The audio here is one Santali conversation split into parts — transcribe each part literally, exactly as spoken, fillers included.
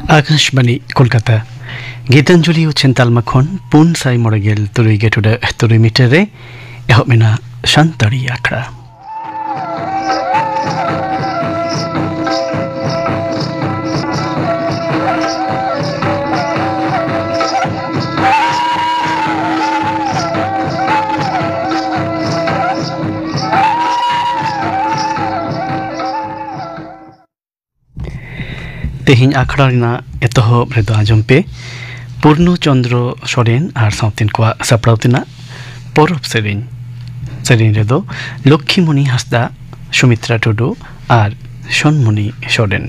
ᱟᱠᱟᱥᱵᱟᱬᱤ ᱠᱳᱞᱠᱟᱛᱟ᱾ ᱜᱤᱛᱟᱧᱡᱚᱞᱤ ᱩᱪᱷᱟᱹᱱ ᱛᱟᱞᱢᱟ ᱠᱷᱚᱱ ᱯᱩᱱ ᱥᱟᱭ ᱢᱚᱬᱮ ᱜᱮᱞ ᱛᱩᱨᱩᱭ ᱜᱮ ᱴᱩᱰᱟᱹᱜ ᱛᱩᱨᱩᱭ ᱢᱤᱴᱟᱨ ᱨᱮ ᱮᱦᱚᱵ ᱮᱱᱟ ᱥᱟᱱᱛᱟᱲᱤ ᱟᱠᱷᱲᱟ᱾ ᱛᱮᱦᱮᱧ ᱟᱠᱷᱲᱟ ᱨᱮᱱᱟᱜ ᱮᱛᱚᱦᱚᱵ ᱨᱮᱫᱚ ᱟᱸᱡᱚᱢ ᱯᱮ ᱯᱩᱨᱱᱚ ᱪᱚᱱᱫᱨᱚ ᱥᱚᱨᱮᱱ ᱟᱨ ᱥᱟᱶᱛᱮᱱ ᱠᱚᱣᱟᱜ ᱥᱟᱯᱲᱟᱣ ᱛᱮᱱᱟᱜ ᱯᱚᱨᱚᱵᱽ ᱥᱮᱨᱮᱧ᱾ ᱥᱮᱨᱮᱧ ᱨᱮᱫᱚ ᱞᱚᱠᱠᱷᱤᱢᱚᱱᱤ ᱦᱟᱸᱥᱫᱟ, ᱥᱩᱢᱤᱛᱨᱟ ᱴᱩᱰᱩ ᱟᱨ ᱥᱚᱱᱢᱚᱱᱤ ᱥᱚᱨᱮᱱ᱾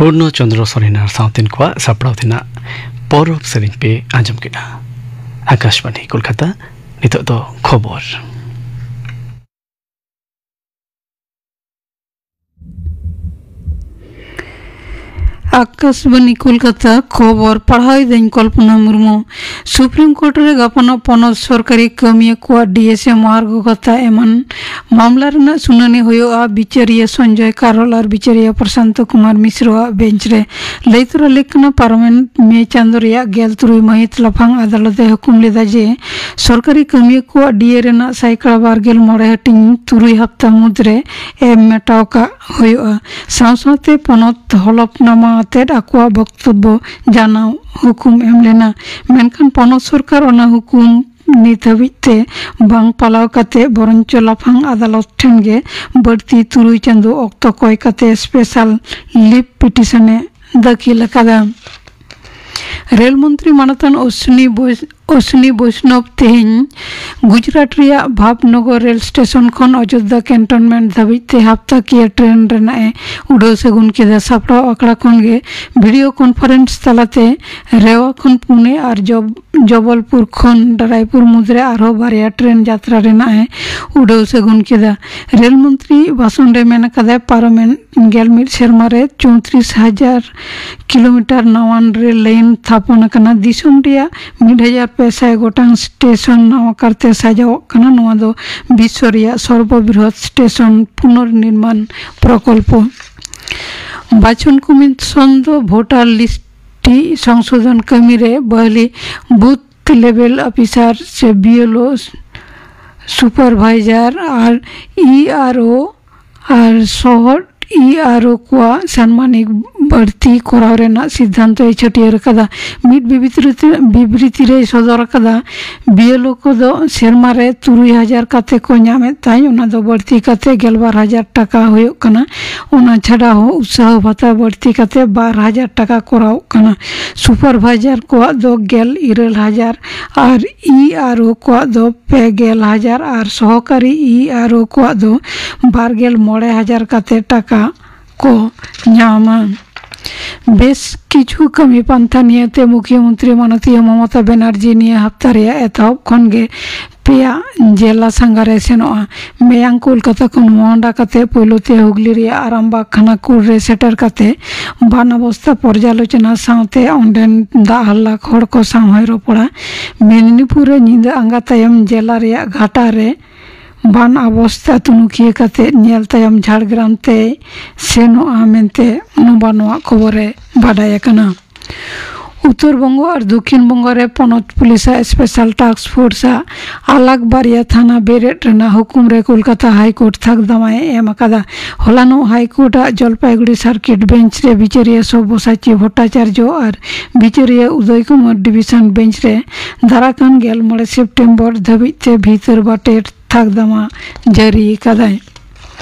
ᱯᱩᱨᱱᱚ ᱪᱚᱸᱫᱽᱨᱚ ᱥᱚᱨᱮᱱ ᱟᱨ ᱥᱟᱶᱛᱮᱱ ᱠᱚᱣᱟᱜ ᱥᱟᱯᱲᱟᱣ ᱛᱮᱱᱟᱜ ᱯᱚᱨᱚᱵᱽ ᱥᱮᱨᱮᱧ ᱯᱮ ᱟᱸᱡᱚᱢ ᱠᱮᱫᱟ᱾ ᱟᱠᱟᱥᱵᱟᱬᱤ ᱠᱳᱞᱠᱟᱛᱟ, ᱱᱤᱛᱚᱜ ᱫᱚ ᱠᱷᱚᱵᱚᱨ᱾ ᱟᱠᱟᱥᱵᱟᱬᱤ ᱠᱳᱞᱠᱟᱛᱟ, ᱠᱷᱚᱵᱚᱨ ᱯᱟᱲᱦᱟᱣ ᱮᱫᱟᱹᱧ ᱠᱚᱞᱯᱚᱱᱟ ᱢᱩᱨᱢᱩ᱾ ᱥᱩᱯᱨᱤᱢ ᱠᱳᱨᱴ ᱨᱮ ᱜᱟᱯᱟᱱᱚᱜ ᱯᱚᱱᱚᱛ ᱥᱚᱨᱠᱟᱨᱤ ᱠᱟᱹᱢᱤᱭᱟᱹ ᱠᱚᱣᱟᱜ ᱰᱤ ᱮ ᱥᱮ ᱢᱚᱦᱟᱨᱜᱚ ᱵᱷᱟᱛᱟ ᱮᱢᱟᱱ ᱢᱟᱢᱞᱟ ᱨᱮᱱᱟᱜ ᱥᱩᱱᱟᱹᱱᱤ ᱦᱩᱭᱩᱜᱼᱟ ᱵᱤᱪᱟᱹᱨᱤᱭᱟᱹ ᱥᱚᱧᱡᱚᱭ ᱠᱟᱨᱳᱞ ᱟᱨ ᱵᱤᱪᱟᱹᱨᱤᱭᱟᱹ ᱯᱨᱚᱥᱟᱱᱛᱚ ᱠᱩᱢᱟᱨ ᱢᱤᱥᱨᱚ ᱟᱜ ᱵᱮᱧᱪ ᱨᱮ᱾ ᱞᱟᱹᱭ ᱛᱚᱨᱟ ᱞᱮᱠ ᱠᱟᱱᱟ, ᱯᱟᱨᱚᱢᱮᱱ ᱢᱮ ᱪᱟᱸᱫᱚ ᱨᱮᱭᱟᱜ ᱜᱮᱞ ᱛᱩᱨᱩᱭ ᱢᱟᱹᱦᱤᱛ ᱞᱟᱯᱷᱟᱝ ᱟᱫᱟᱞᱚᱛ ᱮ ᱦᱩᱠᱩᱢ ᱞᱮᱫᱟ ᱡᱮ ᱥᱚᱨᱠᱟᱨᱤ ᱠᱟᱹᱢᱤᱭᱟᱹ ᱠᱚᱣᱟᱜ ᱰᱤ ᱮ ᱨᱮᱱᱟᱜ ᱥᱟᱭᱠᱟᱲᱟ ᱵᱟᱨ ᱜᱮᱞ ᱢᱚᱬᱮ ᱦᱟᱹᱴᱤᱧ ᱛᱩᱨᱩᱭ ᱦᱟᱯᱛᱟ ᱢᱩᱫᱽᱨᱮ ᱮᱢ ᱢᱮᱴᱟᱣ ᱠᱟᱜ ᱦᱩᱭᱩᱜᱼᱟ᱾ ᱥᱟᱶ ᱥᱟᱶᱛᱮ ᱯᱚᱱᱚᱛ ᱦᱚᱞᱚᱯᱱᱟᱢᱟ ᱟᱛᱮᱫ ᱟᱠᱚᱣᱟᱜ ᱵᱚᱠᱛᱚᱵᱵᱚ ᱡᱟᱱᱟᱣ ᱦᱩᱠᱩᱢ ᱮᱢ ᱞᱮᱱᱟ᱾ ᱢᱮᱱᱠᱷᱟᱱ ᱯᱚᱱᱚᱛ ᱥᱚᱨᱠᱟᱨ ᱚᱱᱟ ᱦᱩᱠᱩᱢ ᱱᱤᱛ ᱦᱟᱹᱵᱤᱡ ᱛᱮ ᱵᱟᱝ ᱯᱟᱞᱟᱣ ᱠᱟᱛᱮ ᱵᱚᱨᱚᱱᱪᱚ ᱞᱟᱯᱷᱟᱝ ᱟᱫᱟᱞᱚᱛ ᱴᱷᱮᱱ ᱜᱮ ᱵᱟᱹᱲᱛᱤ ᱛᱩᱨᱩᱭ ᱪᱟᱸᱫᱚ ᱚᱠᱛᱚ ᱠᱚᱭ ᱠᱟᱛᱮ ᱥᱯᱮᱥᱟᱞ ᱞᱤᱯ ᱯᱤᱴᱤᱥᱚᱱ ᱮ ᱫᱟᱹᱠᱷᱤᱞ ᱟᱠᱟᱫᱟ᱾ ᱨᱮᱞ ᱢᱚᱱᱛᱨᱤ ᱢᱟᱱᱚᱛᱟᱱ ᱚᱥᱱᱤ ᱵᱳᱥ-, ᱚᱥᱱᱤ ᱵᱳᱭᱥᱱᱚᱵ ᱛᱮᱦᱮᱧ ᱜᱩᱡᱽᱨᱟᱴ ᱨᱮᱭᱟᱜ ᱵᱷᱟᱵᱽᱱᱚᱜᱚᱨ ᱨᱮᱞ ᱥᱴᱮᱥᱚᱱ ᱠᱷᱚᱱ ᱚᱡᱳᱫᱽᱫᱷᱟ ᱠᱮᱱᱴᱚᱱᱢᱮᱱᱴ ᱫᱷᱟᱹᱵᱤᱡ ᱛᱮ ᱦᱟᱯᱛᱟ ᱠᱤᱭᱟᱹ ᱴᱨᱮᱱ ᱨᱮᱱᱟᱜ ᱮ ᱩᱰᱟᱹᱣ ᱥᱟᱹᱜᱩᱱ ᱠᱮᱫᱟ᱾ ᱥᱟᱯᱲᱟᱣ ᱟᱠᱷᱲᱟ ᱠᱷᱚᱱ ᱜᱮ ᱵᱷᱤᱰᱤᱭᱳ ᱠᱚᱱᱯᱷᱟᱨᱮᱱᱥ ᱛᱟᱞᱟᱛᱮ ᱨᱮᱣᱟ ᱠᱷᱚᱱ ᱯᱩᱱᱮ ᱟᱨ ᱡᱚᱵ-, ᱡᱚᱵᱚᱞᱯᱩᱨ ᱠᱷᱚᱱ ᱨᱟᱭᱯᱩᱨ ᱢᱩᱫᱽᱨᱮ ᱟᱨᱦᱚᱸ ᱵᱟᱨᱭᱟ ᱴᱨᱮᱱ ᱡᱟᱛᱨᱟ ᱨᱮᱱᱟᱜ ᱮ ᱩᱰᱟᱹᱣ ᱥᱟᱹᱜᱩᱱ ᱠᱮᱫᱟ᱾ ᱨᱮᱞ ᱢᱚᱱᱛᱨᱤ ᱵᱷᱟᱥᱚᱱ ᱨᱮ ᱢᱮᱱ ᱟᱠᱟᱫᱟᱭ, ᱯᱟᱨᱚᱢᱮᱱ ᱜᱮᱞ ᱢᱤᱫ ᱥᱮᱨᱢᱟ ᱨᱮ ᱪᱳᱭᱛᱨᱤᱥ ᱦᱟᱡᱟᱨ ᱠᱤᱞᱳᱢᱤᱴᱟᱨ ᱱᱟᱣᱟᱱ ᱨᱮᱞ ᱞᱟᱭᱤᱱ ᱛᱷᱟᱯᱚᱱ ᱟᱠᱟᱱᱟ᱾ ᱫᱤᱥᱚᱢ ᱨᱮᱭᱟᱜ ᱢᱤᱫ ᱦᱟᱡᱟᱨ ᱯᱮ ᱥᱟᱭ ᱜᱚᱴᱟᱝ ᱥᱴᱮᱥᱚᱱ ᱱᱟᱣᱟ ᱠᱟᱨᱛᱮ ᱥᱟᱡᱟᱣᱚᱜ ᱠᱟᱱᱟ᱾ ᱱᱚᱣᱟ ᱫᱚ ᱵᱤᱥᱥᱚ ᱨᱮᱭᱟᱜ ᱥᱚᱨᱵᱚᱵᱨᱤᱦᱚᱛ ᱥᱴᱮᱥᱚᱱ ᱯᱩᱱᱚᱨᱱᱤᱨᱢᱟᱱ ᱯᱨᱚᱠᱚᱞᱯᱚ᱾ ᱵᱟᱪᱷᱚᱱ ᱠᱚᱢᱤᱥᱚᱱ ᱫᱚ ᱵᱷᱳᱴᱟᱨ ᱞᱤᱥᱴ ᱥᱚᱝᱥᱳᱫᱷᱚᱱ ᱠᱟᱹᱢᱤ ᱨᱮ ᱵᱟᱹᱦᱞᱤ ᱵᱩᱛᱷ ᱞᱮᱵᱮᱞ ᱚᱯᱷᱤᱥᱟᱨ ᱥᱮ ᱵᱤ ᱮᱞ ᱳ, ᱥᱩᱯᱟᱨᱵᱷᱟᱭᱡᱟᱨ ᱟᱨ ᱤ ᱟᱨ ᱳ ᱟᱨ ᱥᱚᱦᱚᱫ ᱤ ᱟᱨ ᱳ ᱠᱚᱣᱟᱜ ᱥᱟᱱᱢᱟᱱᱤᱠ ᱵᱟᱹᱲᱛᱤ ᱠᱚᱨᱟᱣ ᱨᱮᱱᱟᱜ ᱥᱤᱫᱽᱫᱷᱟᱱᱛᱚᱭ ᱪᱷᱟᱹᱴᱭᱟᱹᱨ ᱟᱠᱟᱫᱟ᱾ ᱢᱤᱫ ᱵᱤᱵᱨᱤᱛᱤ ᱨᱮ, ᱵᱤᱵᱨᱤᱛᱤ ᱨᱮᱭ ᱥᱚᱫᱚᱨ ᱟᱠᱟᱫᱟ, ᱵᱤ ᱮᱞ ᱳ ᱠᱚᱫᱚ ᱥᱮᱨᱢᱟ ᱨᱮ ᱛᱩᱨᱩᱭ ᱦᱟᱡᱟᱨ ᱠᱟᱛᱮ ᱠᱚ ᱧᱟᱢᱮᱫ ᱛᱟᱦᱮᱸᱫ, ᱚᱱᱟ ᱫᱚ ᱵᱟᱹᱲᱛᱤ ᱠᱟᱛᱮ ᱜᱮᱞᱵᱟᱨ ᱦᱟᱡᱟᱨ ᱴᱟᱠᱟ ᱦᱩᱭᱩᱜ ᱠᱟᱱᱟ᱾ ᱚᱱᱟ ᱪᱷᱟᱰᱟ ᱦᱚᱸ ᱩᱛᱥᱟᱦᱚ ᱵᱷᱟᱛᱟ ᱵᱟᱹᱲᱛᱤ ᱠᱟᱛᱮ ᱵᱟᱨ ᱦᱟᱡᱟᱨ ᱴᱟᱠᱟ ᱠᱚᱨᱟᱣᱚᱜ ᱠᱟᱱᱟ᱾ ᱥᱩᱯᱟᱨᱵᱷᱟᱭᱡᱟᱨ ᱠᱚᱣᱟᱜ ᱫᱚ ᱜᱮᱞ ᱤᱨᱟᱹᱞ ᱦᱟᱡᱟᱨ ᱟᱨ ᱤ ᱟᱨ ᱳ ᱠᱚᱣᱟᱜ ᱫᱚ ᱯᱮ ᱜᱮᱞ ᱦᱟᱡᱟᱨ ᱟᱨ ᱥᱚᱦᱚᱠᱟᱨᱤ ᱤ ᱟᱨ ᱳ ᱠᱚᱣᱟᱜ ᱫᱚ ᱵᱟᱨ ᱜᱮᱞ ᱢᱚᱬᱮ ᱦᱟᱡᱟᱨ ᱠᱟᱛᱮ ᱴᱟᱠᱟ ᱠᱚ ᱧᱟᱢᱟ᱾ ᱵᱮᱥ ᱠᱤᱪᱷᱩ ᱠᱟᱹᱢᱤ ᱯᱟᱱᱛᱷᱟ ᱱᱤᱭᱟᱹᱛᱮ ᱢᱩᱠᱷᱭᱚᱢᱚᱱᱛᱨᱤ ᱢᱟᱱᱚᱛᱤᱭᱟᱹ ᱢᱚᱢᱚᱛᱟ ᱵᱮᱱᱟᱨᱡᱤ ᱱᱤᱭᱟᱹ ᱦᱟᱯᱛᱟ ᱨᱮᱭᱟᱜ ᱮᱛᱚᱦᱚᱵ ᱠᱷᱚᱱ ᱜᱮ ᱯᱮᱭᱟ ᱡᱮᱞᱟ ᱥᱟᱸᱜᱷᱟᱨᱮ ᱥᱮᱱᱚᱜᱼᱟ᱾ ᱢᱮᱭᱟᱝ ᱠᱳᱞᱠᱟᱛᱟ ᱠᱷᱚᱱ ᱢᱚᱦᱚᱱᱰᱟ ᱠᱟᱛᱮ ᱯᱳᱭᱞᱳ ᱛᱮ ᱦᱩᱜᱽᱞᱤ ᱨᱮᱭᱟᱜ ᱟᱨᱟᱢᱵᱟᱜᱽ ᱠᱷᱟᱱᱟᱠᱩᱲ ᱨᱮ ᱥᱮᱴᱮᱨ ᱠᱟᱛᱮ ᱵᱟᱱ ᱚᱵᱚᱥᱛᱟ ᱯᱚᱨᱡᱟᱞᱳᱪᱚᱱᱟ ᱥᱟᱶᱛᱮ ᱚᱸᱰᱮᱱ ᱫᱟᱜ ᱦᱟᱞᱞᱟᱠ ᱦᱚᱲ ᱠᱚ ᱥᱟᱶ ᱦᱚᱸᱭ ᱨᱚᱯᱚᱲᱟ᱾ ᱢᱮᱫᱽᱱᱤᱯᱩᱨ ᱨᱮ ᱧᱤᱫᱟᱹ ᱟᱸᱜᱟ ᱛᱟᱭᱚᱢ ᱡᱮᱞᱟ ᱨᱮᱭᱟᱜ ᱜᱷᱟᱴᱟ ᱨᱮ ᱵᱟᱱ ᱚᱵᱚᱥᱛᱟ ᱛᱩᱱᱩᱠᱷᱤᱭᱟᱹ ᱠᱟᱛᱮ ᱧᱮᱞ ᱛᱟᱭᱚᱢ ᱡᱷᱟᱲᱜᱨᱟᱢ ᱛᱮᱭ ᱥᱮᱱᱚᱜᱼᱟ ᱢᱮᱱᱛᱮ ᱱᱚᱵᱟ ᱱᱚᱣᱟ ᱠᱷᱚᱵᱚᱨ ᱨᱮ ᱵᱟᱰᱟᱭ ᱟᱠᱟᱱᱟ᱾ ᱩᱛᱛᱚᱨ ᱵᱚᱝᱜᱚ ᱟᱨ ᱫᱚᱠᱠᱷᱤᱱ ᱵᱚᱝᱜᱚ ᱨᱮ ᱯᱚᱱᱚᱛ ᱯᱩᱞᱤᱥᱟᱜ ᱥᱯᱮᱥᱟᱞ ᱴᱟᱥᱠ ᱯᱷᱳᱨᱥ ᱟᱜ ᱟᱞᱟᱜᱽ ᱵᱟᱨᱭᱟ ᱛᱷᱟᱱᱟ ᱵᱮᱨᱮᱫ ᱨᱮᱱᱟᱜ ᱦᱩᱠᱩᱢ ᱨᱮ ᱠᱳᱞᱠᱟᱛᱟ ᱦᱟᱭ ᱠᱳᱨᱴ ᱛᱷᱟᱠ ᱫᱟᱢᱟᱭᱮ ᱮᱢ ᱟᱠᱟᱫᱟ᱾ ᱦᱚᱞᱟᱱᱚᱜ ᱦᱟᱭ ᱠᱳᱨᱴ ᱟᱜ ᱡᱚᱞᱯᱟᱭᱜᱩᱲᱤ ᱥᱟᱨᱠᱤᱴ ᱵᱮᱧᱪ ᱨᱮ ᱵᱤᱪᱟᱹᱨᱤᱭᱟᱹ ᱥᱚᱵᱵᱚᱥᱟᱪᱤ ᱵᱷᱚᱴᱴᱟᱪᱟᱨᱡᱚ ᱟᱨ ᱵᱤᱪᱟᱹᱨᱤᱭᱟᱹ ᱩᱫᱚᱭ ᱠᱩᱢᱟᱨ ᱰᱤᱵᱤᱥᱚᱱ ᱵᱮᱧᱪ ᱨᱮ ᱫᱟᱨᱟᱠᱟᱱ ᱜᱮᱞ ᱢᱚᱬᱮ ᱥᱮᱯᱴᱮᱢᱵᱚᱨ ᱫᱷᱟᱹᱵᱤᱡ ᱛᱮ ᱵᱷᱤᱛᱟᱹᱨ ᱵᱟᱴᱮᱨ ᱛᱷᱟᱠ ᱫᱟᱢᱟ ᱡᱟᱹᱨᱤ ᱟᱠᱟᱫᱟᱭ᱾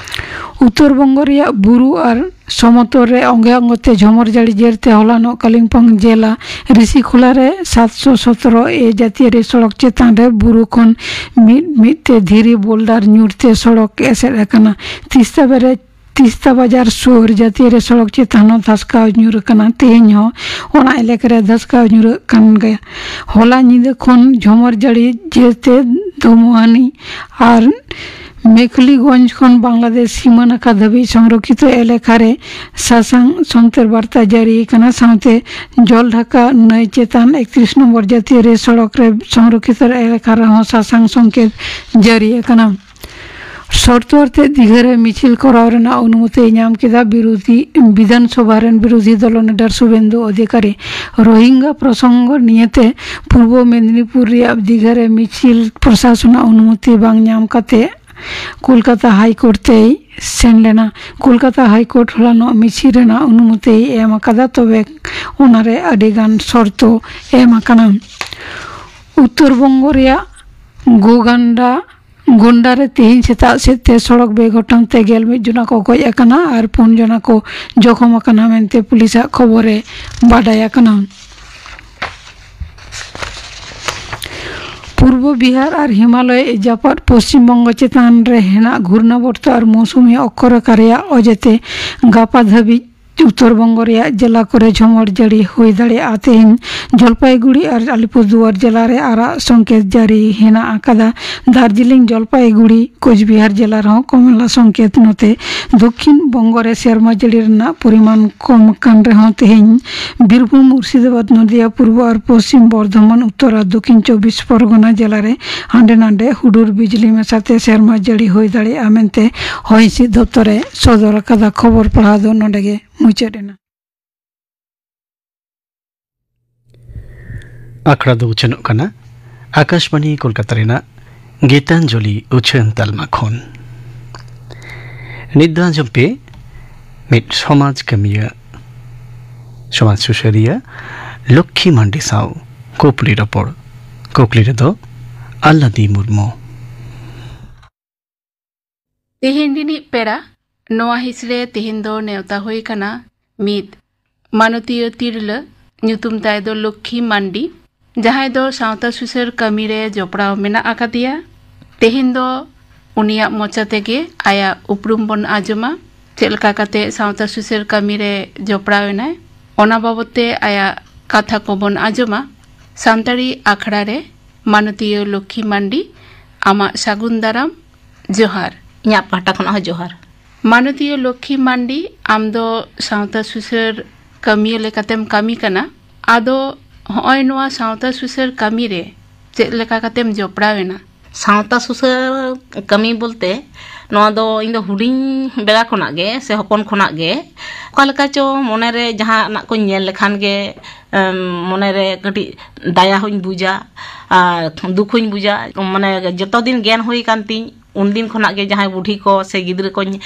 ᱩᱛᱛᱚᱨ ᱵᱚᱝᱜᱚ ᱨᱮᱭᱟᱜ ᱵᱩᱨᱩ ᱟᱨ ᱥᱚᱢᱚᱛᱚᱞ ᱨᱮ ᱚᱸᱜᱮ ᱚᱸᱜᱮ ᱛᱮ ᱡᱷᱚᱢᱚᱨ ᱡᱟᱹᱲᱤ ᱡᱮᱨ ᱛᱮ ᱦᱚᱞᱟᱱᱚᱜ ᱠᱟᱞᱤᱢᱯᱚᱝ ᱡᱮᱞᱟ ᱨᱤᱥᱤᱠᱷᱳᱞᱟ ᱨᱮ ᱥᱟᱛᱥᱚ ᱥᱚᱛᱨᱚ ᱮ ᱡᱟᱹᱛᱤᱭᱟᱹᱨᱤ ᱥᱚᱲᱚᱠ ᱪᱮᱛᱟᱱ ᱨᱮ ᱵᱩᱨᱩ ᱠᱷᱚᱱ ᱢᱤᱫ ᱢᱤᱫ ᱛᱮ ᱫᱷᱤᱨᱤ ᱵᱳᱞᱰᱟᱨ ᱧᱩᱨ ᱛᱮ ᱥᱚᱲᱚᱠ ᱮᱥᱮᱫ ᱟᱠᱟᱱᱟ᱾ ᱛᱤᱥᱛᱟ ᱵᱮᱨᱮᱡᱽ ᱛᱤᱥᱛᱟ ᱵᱟᱡᱟᱨ ᱥᱩᱨ ᱡᱟᱹᱛᱤᱭᱟᱹᱨᱤ ᱥᱚᱲᱚᱠ ᱪᱮᱛᱟᱱ ᱦᱚᱸ ᱫᱷᱟᱥᱠᱟᱣ ᱧᱩᱨ ᱟᱠᱟᱱᱟ᱾ ᱛᱮᱦᱮᱧ ᱦᱚᱸ ᱚᱱᱟ ᱮᱞᱟᱠᱟ ᱨᱮ ᱫᱷᱟᱥᱠᱟᱣ ᱧᱩᱨ ᱟᱠᱟᱱ ᱜᱮᱭᱟ᱾ ᱦᱚᱞᱟ ᱧᱤᱫᱟᱹ ᱠᱷᱚᱱ ᱡᱷᱚᱢᱚᱨ ᱡᱟᱹᱲᱤ ᱡᱮᱨ ᱛᱮ ᱫᱷᱚᱢᱩᱦᱟᱱᱤ ᱟᱨ ᱢᱮᱠᱷᱞᱤᱜᱚᱸᱡᱽ ᱠᱷᱚᱱ ᱵᱟᱝᱞᱟᱫᱮᱥ ᱥᱤᱢᱟᱹ ᱱᱟᱠᱷᱟ ᱫᱷᱟᱹᱵᱤᱡ ᱥᱚᱝᱨᱚᱠᱷᱤᱛᱚ ᱮᱞᱟᱠᱟ ᱨᱮ ᱥᱟᱥᱟᱝ ᱥᱚᱱᱛᱚᱨ ᱵᱟᱨᱛᱟ ᱡᱟᱹᱨᱤ ᱟᱠᱟᱱᱟ᱾ ᱥᱟᱶᱛᱮ ᱡᱚᱞ ᱰᱷᱟᱠᱟ ᱱᱟᱹᱭ ᱪᱮᱛᱟᱱ ᱮᱠᱛᱨᱤᱥ ᱱᱚᱢᱵᱚᱨ ᱡᱟᱹᱛᱤᱭᱟᱹᱨᱤ ᱥᱚᱲᱚᱠ ᱨᱮ ᱥᱚᱝᱨᱚᱠᱷᱤᱛᱚ ᱮᱞᱟᱠᱟ ᱨᱮᱦᱚᱸ ᱥᱟᱥᱟᱝ ᱥᱚᱝᱠᱮᱛ ᱡᱟᱹᱨᱤ ᱟᱠᱟᱱᱟ᱾ ᱥᱚᱨᱛᱚ ᱟᱛᱮ ᱫᱤᱜᱷᱟᱹ ᱨᱮ ᱢᱤᱪᱷᱤᱞ ᱠᱚᱨᱟᱣ ᱨᱮᱱᱟᱜ ᱚᱱᱩᱢᱚᱛᱤᱭ ᱧᱟᱢ ᱠᱮᱫᱟ ᱵᱤᱨᱳᱫᱷᱤ, ᱵᱤᱫᱷᱟᱱ ᱥᱚᱵᱷᱟ ᱨᱮᱱ ᱵᱤᱨᱳᱫᱷᱤ ᱫᱚᱞ ᱱᱮᱰᱟᱨ ᱥᱩᱵᱮᱱᱫᱩ ᱚᱫᱷᱤᱠᱟᱨᱤ᱾ ᱨᱳᱦᱤᱝᱜᱟ ᱯᱨᱚᱥᱚᱝᱜᱚ ᱱᱤᱭᱮᱛᱮ ᱯᱩᱨᱵᱚ ᱢᱮᱫᱤᱱᱤᱯᱩᱨ ᱨᱮᱭᱟᱜ ᱫᱤᱜᱷᱟᱹ ᱨᱮ ᱢᱤᱪᱷᱤᱞ ᱯᱨᱚᱥᱟᱥᱚᱱᱟᱜ ᱚᱱᱩᱢᱚᱛᱤ ᱵᱟᱝ ᱧᱟᱢ ᱠᱟᱛᱮ ᱠᱳᱞᱠᱟᱛᱟ ᱦᱟᱭ ᱠᱳᱨᱴ ᱛᱮᱭ ᱥᱮᱱ ᱞᱮᱱᱟ᱾ ᱠᱳᱞᱠᱟᱛᱟ ᱦᱟᱭ ᱠᱳᱨᱴ ᱦᱚᱞᱟᱱᱚᱜ ᱢᱤᱪᱷᱤᱞ ᱨᱮᱱᱟᱜ ᱚᱱᱩᱢᱚᱛᱤᱭ ᱮᱢ ᱟᱠᱟᱫᱟ, ᱛᱚᱵᱮ ᱚᱱᱟᱨᱮ ᱟᱹᱰᱤ ᱜᱟᱱ ᱥᱚᱨᱛᱚ ᱮᱢ ᱟᱠᱟᱱᱟ᱾ ᱩᱛᱛᱚᱨ ᱵᱚᱝᱜᱚ ᱨᱮᱭᱟᱜ ᱜᱳᱜᱟᱱᱰᱟ ᱜᱚᱱᱰᱟ ᱨᱮ ᱛᱮᱦᱮᱧ ᱥᱮᱛᱟᱜ ᱥᱮᱫ ᱛᱮ ᱥᱚᱲᱚᱠ ᱵᱮᱜᱷᱚᱴᱚᱱ ᱛᱮ ᱜᱮᱞ ᱢᱤᱫ ᱡᱚᱱᱟ ᱠᱚ ᱜᱚᱡ ᱟᱠᱟᱱᱟ ᱟᱨ ᱯᱩᱱ ᱡᱚᱱᱟ ᱠᱚ ᱡᱚᱠᱷᱚᱢ ᱟᱠᱟᱱᱟ ᱢᱮᱱᱛᱮ ᱯᱩᱞᱤᱥᱟᱜ ᱠᱷᱚᱵᱚᱨ ᱨᱮ ᱵᱟᱰᱟᱭ ᱟᱠᱟᱱᱟ᱾ ᱯᱩᱨᱵᱚ ᱵᱤᱦᱟᱨ ᱟᱨ ᱦᱤᱢᱟᱞᱚᱭ ᱡᱟᱯᱟᱜ ᱯᱚᱥᱪᱤᱢ ᱵᱚᱝᱜᱚ ᱪᱮᱛᱟᱱ ᱨᱮ ᱦᱮᱱᱟᱜ ᱜᱷᱩᱨᱱᱟᱵᱚᱨᱛᱚ ᱟᱨ ᱢᱳᱣᱥᱩᱢᱤ ᱚᱠᱠᱷᱚᱨᱮᱠᱷᱟ ᱨᱮᱭᱟᱜ ᱚᱡᱮᱛᱮ ᱜᱟᱯᱟ ᱫᱷᱟᱹᱵᱤᱡ ᱩᱛᱛᱚᱨ ᱵᱚᱝᱜᱚ ᱨᱮᱭᱟᱜ ᱡᱮᱞᱟ ᱠᱚᱨᱮ ᱡᱷᱚᱢᱚᱨ ᱡᱟᱹᱲᱤ ᱦᱩᱭ ᱫᱟᱲᱮᱭᱟᱜᱼᱟ᱾ ᱛᱮᱦᱮᱧ ᱡᱚᱞᱯᱟᱭᱜᱩᱲᱤ ᱟᱨ ᱟᱞᱤᱯᱩᱨᱫᱩᱣᱟᱨ ᱡᱮᱞᱟ ᱨᱮ ᱟᱨᱟᱜ ᱥᱚᱝᱠᱮᱛ ᱡᱟᱹᱨᱤ ᱦᱮᱱᱟᱜ ᱟᱠᱟᱫᱟ᱾ ᱫᱟᱨᱡᱤᱞᱤᱝ, ᱡᱚᱞᱯᱟᱭᱜᱩᱲᱤ, ᱠᱳᱪᱵᱤᱦᱟᱨ ᱡᱮᱞᱟ ᱨᱮᱦᱚᱸ ᱠᱚᱢᱞᱟ ᱥᱚᱝᱠᱮᱛ᱾ ᱱᱚᱛᱮ ᱫᱚᱠᱠᱷᱤᱱ ᱵᱚᱝᱜᱚ ᱨᱮ ᱥᱮᱨᱢᱟ ᱡᱟᱹᱲᱤ ᱨᱮᱱᱟᱜ ᱯᱚᱨᱤᱢᱟᱱ ᱠᱚᱢ ᱟᱠᱟᱱ ᱨᱮᱦᱚᱸ ᱛᱮᱦᱮᱧ ᱵᱤᱨᱵᱷᱩᱢ, ᱢᱩᱨᱥᱤᱫᱟᱵᱟᱫᱽ, ᱱᱚᱫᱤᱭᱟ, ᱯᱩᱨᱵᱚ ᱟᱨ ᱯᱚᱥᱪᱤᱢ ᱵᱚᱨᱫᱷᱚᱢᱟᱱ, ᱩᱛᱛᱚᱨ ᱟᱨ ᱫᱚᱠᱠᱷᱤᱱ ᱪᱚᱵᱵᱤᱥ ᱯᱚᱨᱜᱚᱱᱟ ᱡᱮᱞᱟ ᱨᱮ ᱦᱟᱸᱰᱮ ᱱᱟᱰᱮ ᱦᱩᱰᱩᱨ ᱵᱤᱡᱽᱞᱤ ᱢᱮᱥᱟᱛᱮ ᱥᱮᱨᱢᱟ ᱡᱟᱹᱲᱤ ᱦᱩᱭ ᱫᱟᱲᱮᱭᱟᱜᱼᱟ ᱢᱮᱱᱛᱮ ᱦᱚᱭ ᱦᱤᱸᱥᱤᱫ ᱫᱚᱯᱛᱚᱨ ᱮ ᱥᱚᱫᱚᱨ ᱟᱠᱟᱫᱟ᱾ ᱠᱷᱚᱵᱚᱨ ᱯᱟᱲᱦᱟᱣ ᱫᱚ ᱱᱚᱰᱮ ᱜᱮ ᱢᱩᱪᱟᱹᱫ ᱮᱱᱟ᱾ ᱟᱠᱷᱲᱟ ᱫᱚ ᱩᱪᱷᱟᱹᱱᱚᱜ ᱠᱟᱱᱟ ᱟᱠᱟᱥᱵᱟᱬᱤ ᱠᱳᱞᱠᱟᱛᱟ ᱨᱮᱱᱟᱜ ᱜᱤᱛᱟᱧᱡᱚᱞᱤ ᱩᱪᱷᱟᱹᱱ ᱛᱟᱞᱢᱟ ᱠᱷᱚᱱ᱾ ᱱᱤᱛ ᱫᱚ ᱟᱸᱡᱚᱢ ᱯᱮ ᱢᱤᱫ ᱥᱚᱢᱟᱡᱽ ᱠᱟᱹᱢᱤᱭᱟᱹ, ᱥᱚᱢᱟᱡᱽ ᱥᱩᱥᱟᱹᱨᱤᱭᱟᱹ ᱞᱚᱠᱠᱷᱤ ᱢᱟᱱᱰᱤ ᱥᱟᱶ ᱠᱩᱠᱞᱤ ᱨᱚᱯᱚᱲ᱾ ᱠᱩᱠᱞᱤ ᱨᱮᱫᱚ ᱟᱞᱞᱟᱫᱤ ᱢᱩᱨᱢᱩ᱾ ᱛᱮᱦᱮᱧ ᱨᱤᱱᱤᱡ ᱯᱮᱲᱟ, ᱱᱚᱣᱟ ᱦᱤᱸᱥ ᱨᱮ ᱛᱮᱦᱮᱧ ᱫᱚ ᱱᱮᱣᱛᱟ ᱦᱩᱭ ᱠᱟᱱᱟ ᱢᱤᱫ ᱢᱟᱱᱚᱛᱤᱭᱟᱹ ᱛᱤᱨᱞᱟᱹ, ᱧᱩᱛᱩᱢ ᱛᱟᱭ ᱫᱚ ᱞᱚᱠᱠᱷᱤ ᱢᱟᱱᱰᱤ, ᱡᱟᱦᱟᱸᱭ ᱫᱚ ᱥᱟᱶᱛᱟ ᱥᱩᱥᱟᱹᱨ ᱠᱟᱹᱢᱤ ᱨᱮ ᱡᱚᱯᱲᱟᱣ ᱢᱮᱱᱟᱜ ᱟᱠᱟᱫᱮᱭᱟ᱾ ᱛᱮᱦᱮᱧ ᱫᱚ ᱩᱱᱤᱭᱟᱜ ᱢᱚᱪᱟ ᱛᱮᱜᱮ ᱟᱭᱟᱜ ᱩᱯᱨᱩᱢ ᱵᱚᱱ ᱟᱸᱡᱚᱢᱟ, ᱪᱮᱫ ᱞᱮᱠᱟ ᱠᱟᱛᱮ ᱥᱟᱶᱛᱟ ᱥᱩᱥᱟᱹᱨ ᱠᱟᱹᱢᱤ ᱨᱮ ᱡᱚᱯᱲᱟᱣ ᱮᱱᱟᱭ, ᱚᱱᱟ ᱵᱟᱵᱚᱛ ᱛᱮ ᱟᱭᱟᱜ ᱠᱟᱛᱷᱟ ᱠᱚᱵᱚᱱ ᱟᱸᱡᱚᱢᱟ᱾ ᱥᱟᱱᱛᱟᱲᱤ ᱟᱠᱷᱲᱟ ᱨᱮ ᱢᱟᱱᱚᱛᱤᱭᱟᱹ ᱞᱚᱠᱠᱷᱤ ᱢᱟᱱᱰᱤ, ᱟᱢᱟᱜ ᱥᱟᱹᱜᱩᱱ ᱫᱟᱨᱟᱢ, ᱡᱚᱦᱟᱨ᱾ ᱤᱧᱟᱹᱜ ᱯᱟᱦᱴᱟ ᱠᱷᱚᱱᱟᱜ ᱦᱚᱸ ᱡᱚᱦᱟᱨ᱾ ᱢᱟᱱᱚᱛᱤᱭᱟᱹ ᱞᱚᱠᱠᱷᱤ ᱢᱟᱱᱰᱤ, ᱟᱢ ᱫᱚ ᱥᱟᱶᱛᱟ ᱥᱩᱥᱟᱹᱨ ᱠᱟᱹᱢᱤᱭᱟᱹ ᱞᱮᱠᱟᱛᱮᱢ ᱠᱟᱹᱢᱤ ᱠᱟᱱᱟ᱾ ᱟᱫᱚ ᱦᱚᱸᱜᱼᱚᱭ ᱱᱚᱣᱟ ᱥᱟᱶᱛᱟ ᱥᱩᱥᱟᱹᱨ ᱠᱟᱹᱢᱤ ᱨᱮ ᱪᱮᱫ ᱞᱮᱠᱟ ᱠᱟᱛᱮᱢ ᱡᱚᱯᱲᱟᱣ ᱮᱱᱟ? ᱥᱟᱶᱛᱟ ᱥᱩᱥᱟᱹᱨ ᱠᱟᱹᱢᱤ ᱵᱚᱞᱛᱮ, ᱱᱚᱣᱟ ᱫᱚ ᱤᱧ ᱫᱚ ᱦᱩᱰᱤᱧ ᱵᱮᱲᱟ ᱠᱷᱚᱱᱟᱜ ᱜᱮ ᱥᱮ ᱦᱚᱯᱚᱱ ᱠᱷᱚᱱᱟᱜ ᱜᱮ ᱚᱠᱟ ᱞᱮᱠᱟ ᱪᱚ ᱢᱚᱱᱮ ᱨᱮ ᱡᱟᱦᱟᱱᱟᱜ ᱠᱚᱧ ᱧᱮᱞ ᱞᱮᱠᱷᱟᱱ ᱜᱮ, ᱮᱢ, ᱢᱚᱱᱮ ᱨᱮ ᱠᱟᱹᱴᱤᱡ ᱫᱟᱭᱟ ᱦᱚᱧ ᱵᱩᱡᱟ ᱟᱨ ᱫᱩᱠ ᱦᱚᱧ ᱵᱩᱡᱟ᱾ ᱢᱟᱱᱮ ᱡᱚᱛᱚ ᱫᱤᱱ ᱜᱮᱭᱟᱱ ᱦᱩᱭ ᱟᱠᱟᱱ ᱛᱤᱧ, ᱩᱱᱫᱤᱱ ᱠᱷᱚᱱᱟᱜ ᱜᱮ ᱡᱟᱦᱟᱸᱭ ᱵᱩᱰᱷᱤ ᱠᱚ ᱥᱮ ᱜᱤᱫᱽᱨᱟᱹ ᱠᱚᱧ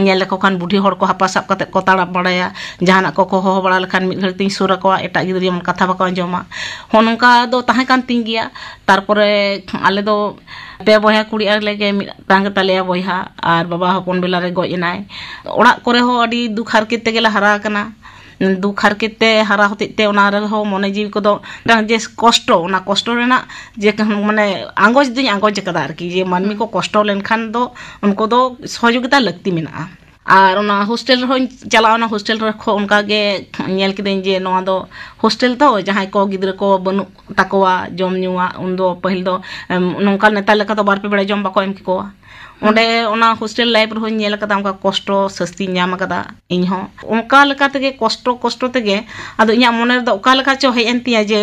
ᱧᱮᱞ ᱞᱮᱠᱚ ᱠᱷᱟᱱ, ᱵᱩᱰᱷᱤ ᱦᱚᱲ ᱠᱚ ᱦᱟᱯᱟ ᱥᱟᱵ ᱠᱟᱛᱮ ᱠᱚ ᱛᱟᱲᱟᱢ ᱵᱟᱲᱟᱭᱟ, ᱡᱟᱦᱟᱱᱟᱜ ᱠᱚᱠᱚ ᱦᱚᱦᱚ ᱵᱟᱲᱟ ᱞᱮᱠᱷᱟᱱ ᱢᱤᱫ ᱜᱷᱟᱹᱲᱤᱡ ᱛᱤᱧ ᱥᱩᱨ ᱟᱠᱚᱣᱟ, ᱮᱴᱟᱜ ᱜᱤᱫᱽᱨᱟᱹ ᱡᱮᱢᱚᱱ ᱠᱟᱛᱷᱟ ᱵᱟᱠᱚ ᱟᱸᱡᱚᱢᱟ᱾ ᱦᱚᱸ, ᱱᱚᱝᱠᱟ ᱫᱚ ᱛᱟᱦᱮᱸ ᱠᱟᱱ ᱛᱤᱧ ᱜᱮᱭᱟ᱾ ᱛᱟᱨᱯᱚᱨᱮ ᱟᱞᱮ ᱫᱚ ᱯᱮ ᱵᱚᱭᱦᱟ ᱠᱩᱲᱤ ᱟᱞᱮ ᱜᱮ, ᱢᱤᱫᱴᱟᱝ ᱜᱮ ᱛᱟᱞᱮᱭᱟ ᱵᱚᱭᱦᱟ, ᱟᱨ ᱵᱟᱵᱟ ᱦᱚᱯᱚᱱ ᱵᱮᱞᱟ ᱨᱮ ᱜᱚᱡ ᱮᱱᱟᱭ᱾ ᱚᱲᱟᱜ ᱠᱚᱨᱮ ᱦᱚᱸ ᱟᱹᱰᱤ ᱫᱩᱠ ᱦᱟᱨᱠᱮᱛ ᱛᱮᱜᱮ ᱞᱮ ᱦᱟᱨᱟ ᱟᱠᱟᱱᱟ᱾ ᱫᱩᱠ ᱦᱟᱨᱠᱮᱛ ᱛᱮ ᱦᱟᱨᱟ ᱦᱚᱛᱮᱡ ᱛᱮ ᱚᱱᱟ ᱨᱮᱦᱚᱸ ᱢᱚᱱᱮ ᱡᱤᱣᱤ ᱠᱚᱫᱚ ᱢᱤᱫᱴᱟᱝ ᱡᱮ ᱠᱚᱥᱴᱚ, ᱚᱱᱟ ᱠᱚᱥᱴᱚ ᱨᱮᱱᱟᱜ ᱡᱮ ᱢᱟᱱᱮ ᱟᱸᱜᱚᱪ ᱫᱚᱧ ᱟᱸᱜᱚᱪ ᱟᱠᱟᱫᱟ ᱟᱨᱠᱤ, ᱡᱮ ᱢᱟᱹᱱᱢᱤ ᱠᱚ ᱠᱚᱥᱴᱚ ᱞᱮᱱᱠᱷᱟᱱ ᱫᱚ ᱩᱱᱠᱩ ᱫᱚ ᱥᱚᱦᱚᱡᱳᱜᱤᱛᱟ ᱞᱟᱹᱠᱛᱤ ᱢᱮᱱᱟᱜᱼᱟ᱾ ᱟᱨ ᱚᱱᱟ ᱦᱳᱥᱴᱮᱞ ᱨᱮᱦᱚᱸᱧ ᱪᱟᱞᱟᱣᱱᱟ, ᱦᱳᱥᱴᱮᱞ ᱨᱮ ᱠᱷᱚᱱ ᱚᱱᱠᱟ ᱜᱮ ᱧᱮᱞ ᱠᱤᱫᱟᱹᱧ ᱡᱮ ᱱᱚᱣᱟ ᱫᱚ ᱦᱳᱥᱴᱮᱞ ᱛᱚ, ᱡᱟᱦᱟᱸᱭ ᱠᱚ ᱜᱤᱫᱽᱨᱟᱹ ᱠᱚ ᱵᱟᱹᱱᱩᱜ ᱛᱟᱠᱚᱣᱟ ᱡᱚᱢ ᱧᱩᱣᱟᱜ, ᱩᱱᱫᱚ ᱯᱟᱹᱦᱤᱞ ᱫᱚ ᱮᱢ, ᱱᱚᱝᱠᱟ ᱱᱮᱛᱟᱨ ᱞᱮᱠᱟ ᱫᱚ ᱵᱟᱨ ᱯᱮ ᱵᱮᱲᱟ ᱡᱚᱢ ᱵᱟᱠᱚ ᱮᱢ ᱠᱮᱠᱚᱣᱟ᱾ ᱚᱸᱰᱮ ᱚᱱᱟ ᱦᱳᱥᱴᱮᱞ ᱞᱟᱭᱤᱯᱷ ᱨᱮᱦᱚᱸᱧ ᱧᱮᱞ ᱟᱠᱟᱫᱟ, ᱚᱱᱠᱟ ᱠᱚᱥᱴᱚ ᱥᱟᱹᱥᱛᱤᱧ ᱧᱟᱢ ᱟᱠᱟᱫᱟ ᱤᱧ ᱦᱚᱸ᱾ ᱚᱱᱠᱟ ᱞᱮᱠᱟ ᱛᱮᱜᱮ ᱠᱚᱥᱴᱚ ᱠᱚᱥᱴᱚ ᱛᱮᱜᱮ ᱟᱫᱚ ᱤᱧᱟᱹᱜ ᱢᱚᱱᱮ ᱨᱮᱫᱚ ᱚᱠᱟ ᱞᱮᱠᱟ ᱪᱚ ᱦᱮᱡ ᱮᱱ ᱛᱤᱧᱟ ᱡᱮ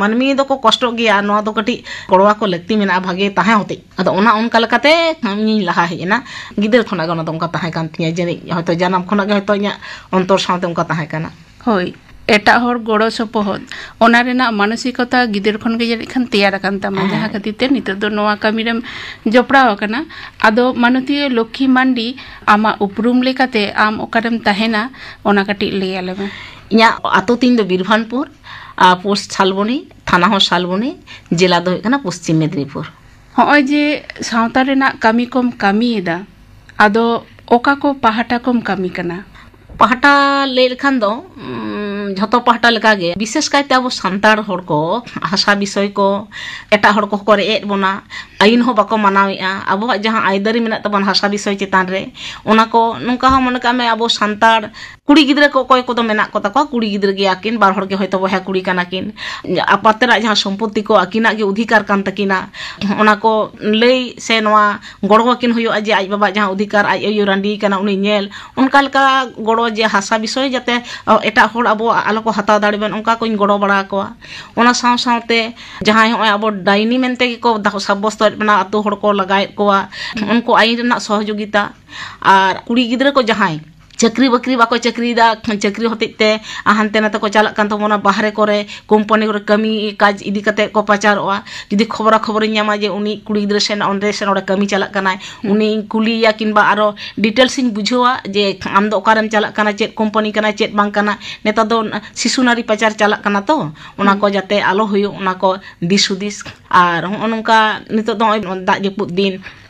ᱢᱟᱹᱱᱢᱤ ᱫᱚᱠᱚ ᱠᱚᱥᱴᱚᱜ ᱜᱮᱭᱟ, ᱱᱚᱣᱟ ᱫᱚ ᱠᱟᱹᱴᱤᱡ ᱜᱚᱲᱚ ᱟᱠᱚ ᱞᱟᱹᱠᱛᱤ ᱢᱮᱱᱟᱜᱼᱟ ᱵᱷᱟᱜᱮ ᱛᱟᱦᱮᱸ ᱦᱚᱛᱮᱡ᱾ ᱟᱫᱚ ᱚᱱᱟ ᱚᱱᱠᱟ ᱞᱮᱠᱟᱛᱮ ᱤᱧᱤᱧ ᱞᱟᱦᱟ ᱦᱮᱡ ᱮᱱᱟ᱾ ᱜᱤᱫᱟᱹᱨ ᱠᱷᱚᱱᱟᱜ ᱜᱮ ᱚᱱᱟ ᱫᱚ ᱚᱱᱠᱟ ᱛᱟᱦᱮᱸ ᱠᱟᱱ ᱛᱤᱧᱟ, ᱡᱟᱹᱱᱤᱡ ᱦᱚᱭᱛᱳ ᱡᱟᱱᱟᱢ ᱠᱷᱚᱱᱟᱜ ᱜᱮ ᱦᱚᱭᱛᱳ ᱤᱧᱟᱹᱜ ᱚᱱᱛᱚᱨ ᱥᱟᱶᱛᱮ ᱚᱱᱠᱟ ᱛᱟᱦᱮᱸ ᱠᱟᱱᱟ᱾ ᱦᱳᱭ, ᱮᱴᱟᱜ ᱦᱚᱲ ᱜᱚᱲᱚ ᱥᱚᱯᱚᱦᱚᱫ, ᱚᱱᱟ ᱨᱮᱱᱟᱜ ᱢᱟᱱᱚᱥᱤᱠᱚᱛᱟ ᱜᱤᱫᱟᱹᱨ ᱠᱷᱚᱱ ᱜᱮ ᱡᱟᱹᱱᱤᱡ ᱠᱷᱟᱱ ᱛᱮᱭᱟᱨ ᱟᱠᱟᱱ ᱛᱟᱢᱟ, ᱦᱮᱸ᱾ ᱡᱟᱦᱟᱸ ᱠᱷᱟᱹᱛᱤᱨ ᱛᱮ ᱱᱤᱛᱚᱜ ᱫᱚ ᱱᱚᱣᱟ ᱠᱟᱹᱢᱤ ᱨᱮᱢ ᱡᱚᱯᱲᱟᱣ ᱟᱠᱟᱱᱟ᱾ ᱟᱫᱚ ᱢᱟᱱᱚᱛᱤᱭᱟᱹ ᱞᱚᱠᱠᱷᱤ ᱢᱟᱱᱰᱤ, ᱟᱢᱟᱜ ᱩᱯᱨᱩᱢ ᱞᱮᱠᱟᱛᱮ ᱟᱢ ᱚᱠᱟᱨᱮᱢ ᱛᱟᱦᱮᱱᱟ, ᱚᱱᱟ ᱠᱟᱹᱴᱤᱡ ᱞᱟᱹᱭ ᱟᱞᱮ ᱢᱮ᱾ ᱤᱧᱟᱹᱜ ᱟᱛᱳ ᱛᱤᱧ ᱫᱚ ᱵᱤᱨᱵᱷᱟᱱᱯᱩᱨ, ᱟᱨ ᱯᱳᱥᱴ ᱥᱟᱞᱵᱚᱱᱤ, ᱛᱷᱟᱱᱟ ᱦᱚᱸ ᱥᱟᱞᱵᱚᱱᱤ, ᱡᱮᱞᱟ ᱫᱚ ᱦᱩᱭᱩᱜ ᱠᱟᱱᱟ ᱯᱚᱥᱪᱤᱢ ᱢᱮᱫᱽᱱᱤᱯᱩᱨ᱾ ᱦᱚᱸᱜᱼᱚᱭ ᱡᱮ ᱥᱟᱶᱛᱟ ᱨᱮᱱᱟᱜ ᱠᱟᱹᱢᱤ ᱠᱚᱢ ᱠᱟᱹᱢᱤᱭᱮᱫᱟ, ᱟᱫᱚ ᱚᱠᱟ ᱠᱚ ᱯᱟᱦᱴᱟ ᱠᱚᱢ ᱠᱟᱹᱢᱤ ᱠᱟᱱᱟ? ᱯᱟᱦᱴᱟ ᱞᱟᱹᱭ ᱞᱮᱠᱷᱟᱱ ᱫᱚ, ᱩᱢ, ᱡᱷᱚᱛᱚ ᱯᱟᱦᱴᱟ ᱞᱮᱠᱟᱜᱮ, ᱵᱤᱥᱮᱥ ᱠᱟᱭᱛᱮ ᱟᱵᱚ ᱥᱟᱱᱛᱟᱲ ᱦᱚᱲ ᱠᱚ ᱦᱟᱥᱟ ᱵᱤᱥᱚᱭ ᱠᱚ ᱮᱴᱟᱜ ᱦᱚᱲ ᱠᱚᱦᱚᱸ ᱠᱚ ᱨᱮᱡ ᱮᱫ ᱵᱚᱱᱟ, ᱟᱹᱭᱤᱱ ᱦᱚᱸ ᱵᱟᱠᱚ ᱢᱟᱱᱟᱣᱮᱫᱼᱟ᱾ ᱟᱵᱚᱣᱟᱜ ᱡᱟᱦᱟᱸ ᱟᱹᱭᱫᱟᱹᱨᱤ ᱢᱮᱱᱟᱜ ᱛᱟᱵᱚᱱᱟ ᱦᱟᱥᱟ ᱵᱤᱥᱚᱭ ᱪᱮᱛᱟᱱ ᱨᱮ, ᱚᱱᱟ ᱠᱚ ᱱᱚᱝᱠᱟ ᱦᱚᱸ ᱢᱚᱱᱮ ᱠᱟᱜ ᱢᱮ, ᱟᱵᱚ ᱥᱟᱱᱛᱟᱲ ᱠᱩᱲᱤ ᱜᱤᱫᱽᱨᱟᱹ ᱠᱚ ᱚᱠᱚᱭ ᱠᱚᱫᱚ ᱢᱮᱱᱟᱜ ᱠᱚ ᱛᱟᱠᱚᱣᱟ, ᱠᱩᱲᱤ ᱜᱤᱫᱽᱨᱟᱹ ᱜᱮᱭᱟ ᱠᱤᱱ, ᱵᱟᱨ ᱦᱚᱲ ᱜᱮ ᱦᱚᱭᱛᱳ ᱵᱚᱭᱦᱟ ᱠᱩᱲᱤ ᱠᱟᱱᱟ ᱠᱤᱱ, ᱟᱯᱟᱛᱮᱨᱟᱜ ᱡᱟᱦᱟᱸ ᱥᱚᱢᱯᱚᱛᱛᱤ ᱠᱚ ᱟᱹᱠᱤᱱᱟᱜ ᱜᱮ ᱚᱫᱷᱤᱠᱟᱨ ᱠᱟᱱ ᱛᱟᱹᱠᱤᱱᱟ, ᱚᱱᱟ ᱠᱚ ᱞᱟᱹᱭ ᱥᱮ ᱱᱚᱣᱟ ᱜᱚᱲᱚ ᱟᱹᱠᱤᱱ ᱦᱩᱭᱩᱜᱼᱟ ᱡᱮ ᱟᱡ ᱵᱟᱵᱟᱜ ᱡᱟᱦᱟᱸ ᱚᱫᱷᱤᱠᱟᱨ, ᱟᱡ ᱟᱭᱳ ᱨᱟᱺᱰᱤ ᱠᱟᱱᱟ, ᱩᱱᱤ ᱧᱮᱞ, ᱚᱱᱠᱟ ᱞᱮᱠᱟ ᱜᱚᱲᱚ ᱡᱮ ᱦᱟᱥᱟ ᱵᱤᱥᱚᱭ ᱡᱟᱛᱮ, ᱚ, ᱮᱴᱟᱜ ᱦᱚᱲ ᱟᱵᱚ ᱟᱞᱚ ᱠᱚ ᱦᱟᱛᱟᱣ ᱫᱟᱲᱮᱭᱟᱜ, ᱚᱱᱠᱟ ᱠᱚᱧ ᱜᱚᱲᱚ ᱵᱟᱲᱟ ᱟᱠᱚᱣᱟ᱾ ᱚᱱᱟ ᱥᱟᱶ ᱥᱟᱶᱛᱮ ᱡᱟᱦᱟᱸᱭ ᱦᱚᱸᱜᱼᱚᱭ ᱟᱵᱚ ᱰᱟᱭᱱᱤ ᱢᱮᱱᱛᱮ ᱜᱮᱠᱚ ᱫᱟ-, ᱥᱟᱵᱵᱚᱥᱛᱚᱭᱮᱫ ᱵᱚᱱᱟ, ᱟᱛᱳ ᱦᱚᱲ ᱠᱚ ᱞᱟᱜᱟᱭᱮᱫ ᱠᱚᱣᱟ, ᱩᱱᱠᱩ ᱟᱹᱭᱤᱱ ᱨᱮᱱᱟᱜ ᱥᱚᱦᱚᱡᱳᱜᱤᱛᱟ᱾ ᱟᱨ ᱠᱩᱲᱤ ᱜᱤᱫᱽᱨᱟᱹ ᱠᱚ ᱡᱟᱦᱟᱸᱭ ᱪᱟᱹᱠᱨᱤ ᱵᱟᱹᱠᱨᱤ ᱵᱟᱠᱚ ᱪᱟᱹᱠᱨᱤᱭᱮᱫᱟ, ᱪᱟᱹᱠᱨᱤ ᱦᱚᱛᱮᱡ ᱛᱮ ᱦᱟᱱᱛᱮ ᱱᱟᱛᱮ ᱠᱚ ᱪᱟᱞᱟᱜ ᱠᱟᱱ ᱛᱟᱵᱚᱱᱟ ᱵᱟᱦᱨᱮ ᱠᱚᱨᱮ, ᱠᱳᱢᱯᱟᱱᱤ ᱠᱚᱨᱮ ᱠᱟᱹᱢᱤ ᱠᱟᱡᱽ ᱤᱫᱤ ᱠᱟᱛᱮ ᱠᱚ ᱯᱟᱪᱟᱨᱚᱜᱼᱟ᱾ ᱡᱩᱫᱤ ᱠᱷᱚᱵᱽᱨᱟ ᱠᱷᱚᱵᱚᱨᱤᱧ ᱧᱟᱢᱟ ᱡᱮ ᱩᱱᱤ ᱠᱩᱲᱤ ᱜᱤᱫᱽᱨᱟᱹ ᱥᱮ ᱚᱸᱰᱮ ᱥᱮ ᱱᱚᱰᱮ ᱠᱟᱹᱢᱤ ᱪᱟᱞᱟᱜ ᱠᱟᱱᱟᱭ, ᱦᱩᱸ᱾ ᱩᱱᱤᱧ ᱠᱩᱞᱤᱭᱮᱭᱟ ᱠᱤᱝᱵᱟ ᱟᱨᱚ ᱰᱤᱴᱮᱞᱥ ᱤᱧ ᱵᱩᱡᱷᱟᱹᱣᱟ ᱡᱮ ᱟᱢ ᱫᱚ ᱚᱠᱟᱨᱮᱢ ᱪᱟᱞᱟᱜ ᱠᱟᱱᱟ, ᱪᱮᱫ ᱠᱳᱢᱯᱟᱱᱤ ᱠᱟᱱᱟ, ᱪᱮᱫ ᱵᱟᱝ ᱠᱟᱱᱟ᱾ ᱱᱮᱛᱟᱨ ᱫᱚ ᱥᱤᱥᱩ ᱱᱟᱨᱤ ᱯᱟᱪᱟᱨ ᱪᱟᱞᱟᱜ ᱠᱟᱱᱟ ᱛᱚ, ᱚᱱᱟ ᱦᱩᱸ᱾ ᱠᱚ ᱡᱟᱛᱮ ᱟᱞᱚ ᱦᱩᱭᱩᱜ, ᱚᱱᱟ ᱠᱚ ᱫᱤᱥ ᱦᱩᱫᱤᱥ᱾ ᱟᱨ ᱦᱚᱸᱜᱼᱚ ᱱᱚᱝᱠᱟ ᱱᱤᱛᱚᱜ ᱫᱚ ᱱᱚᱜᱼᱚᱭ ᱫᱟᱜ ᱡᱟᱹᱯᱩᱫ ᱫᱤᱱ,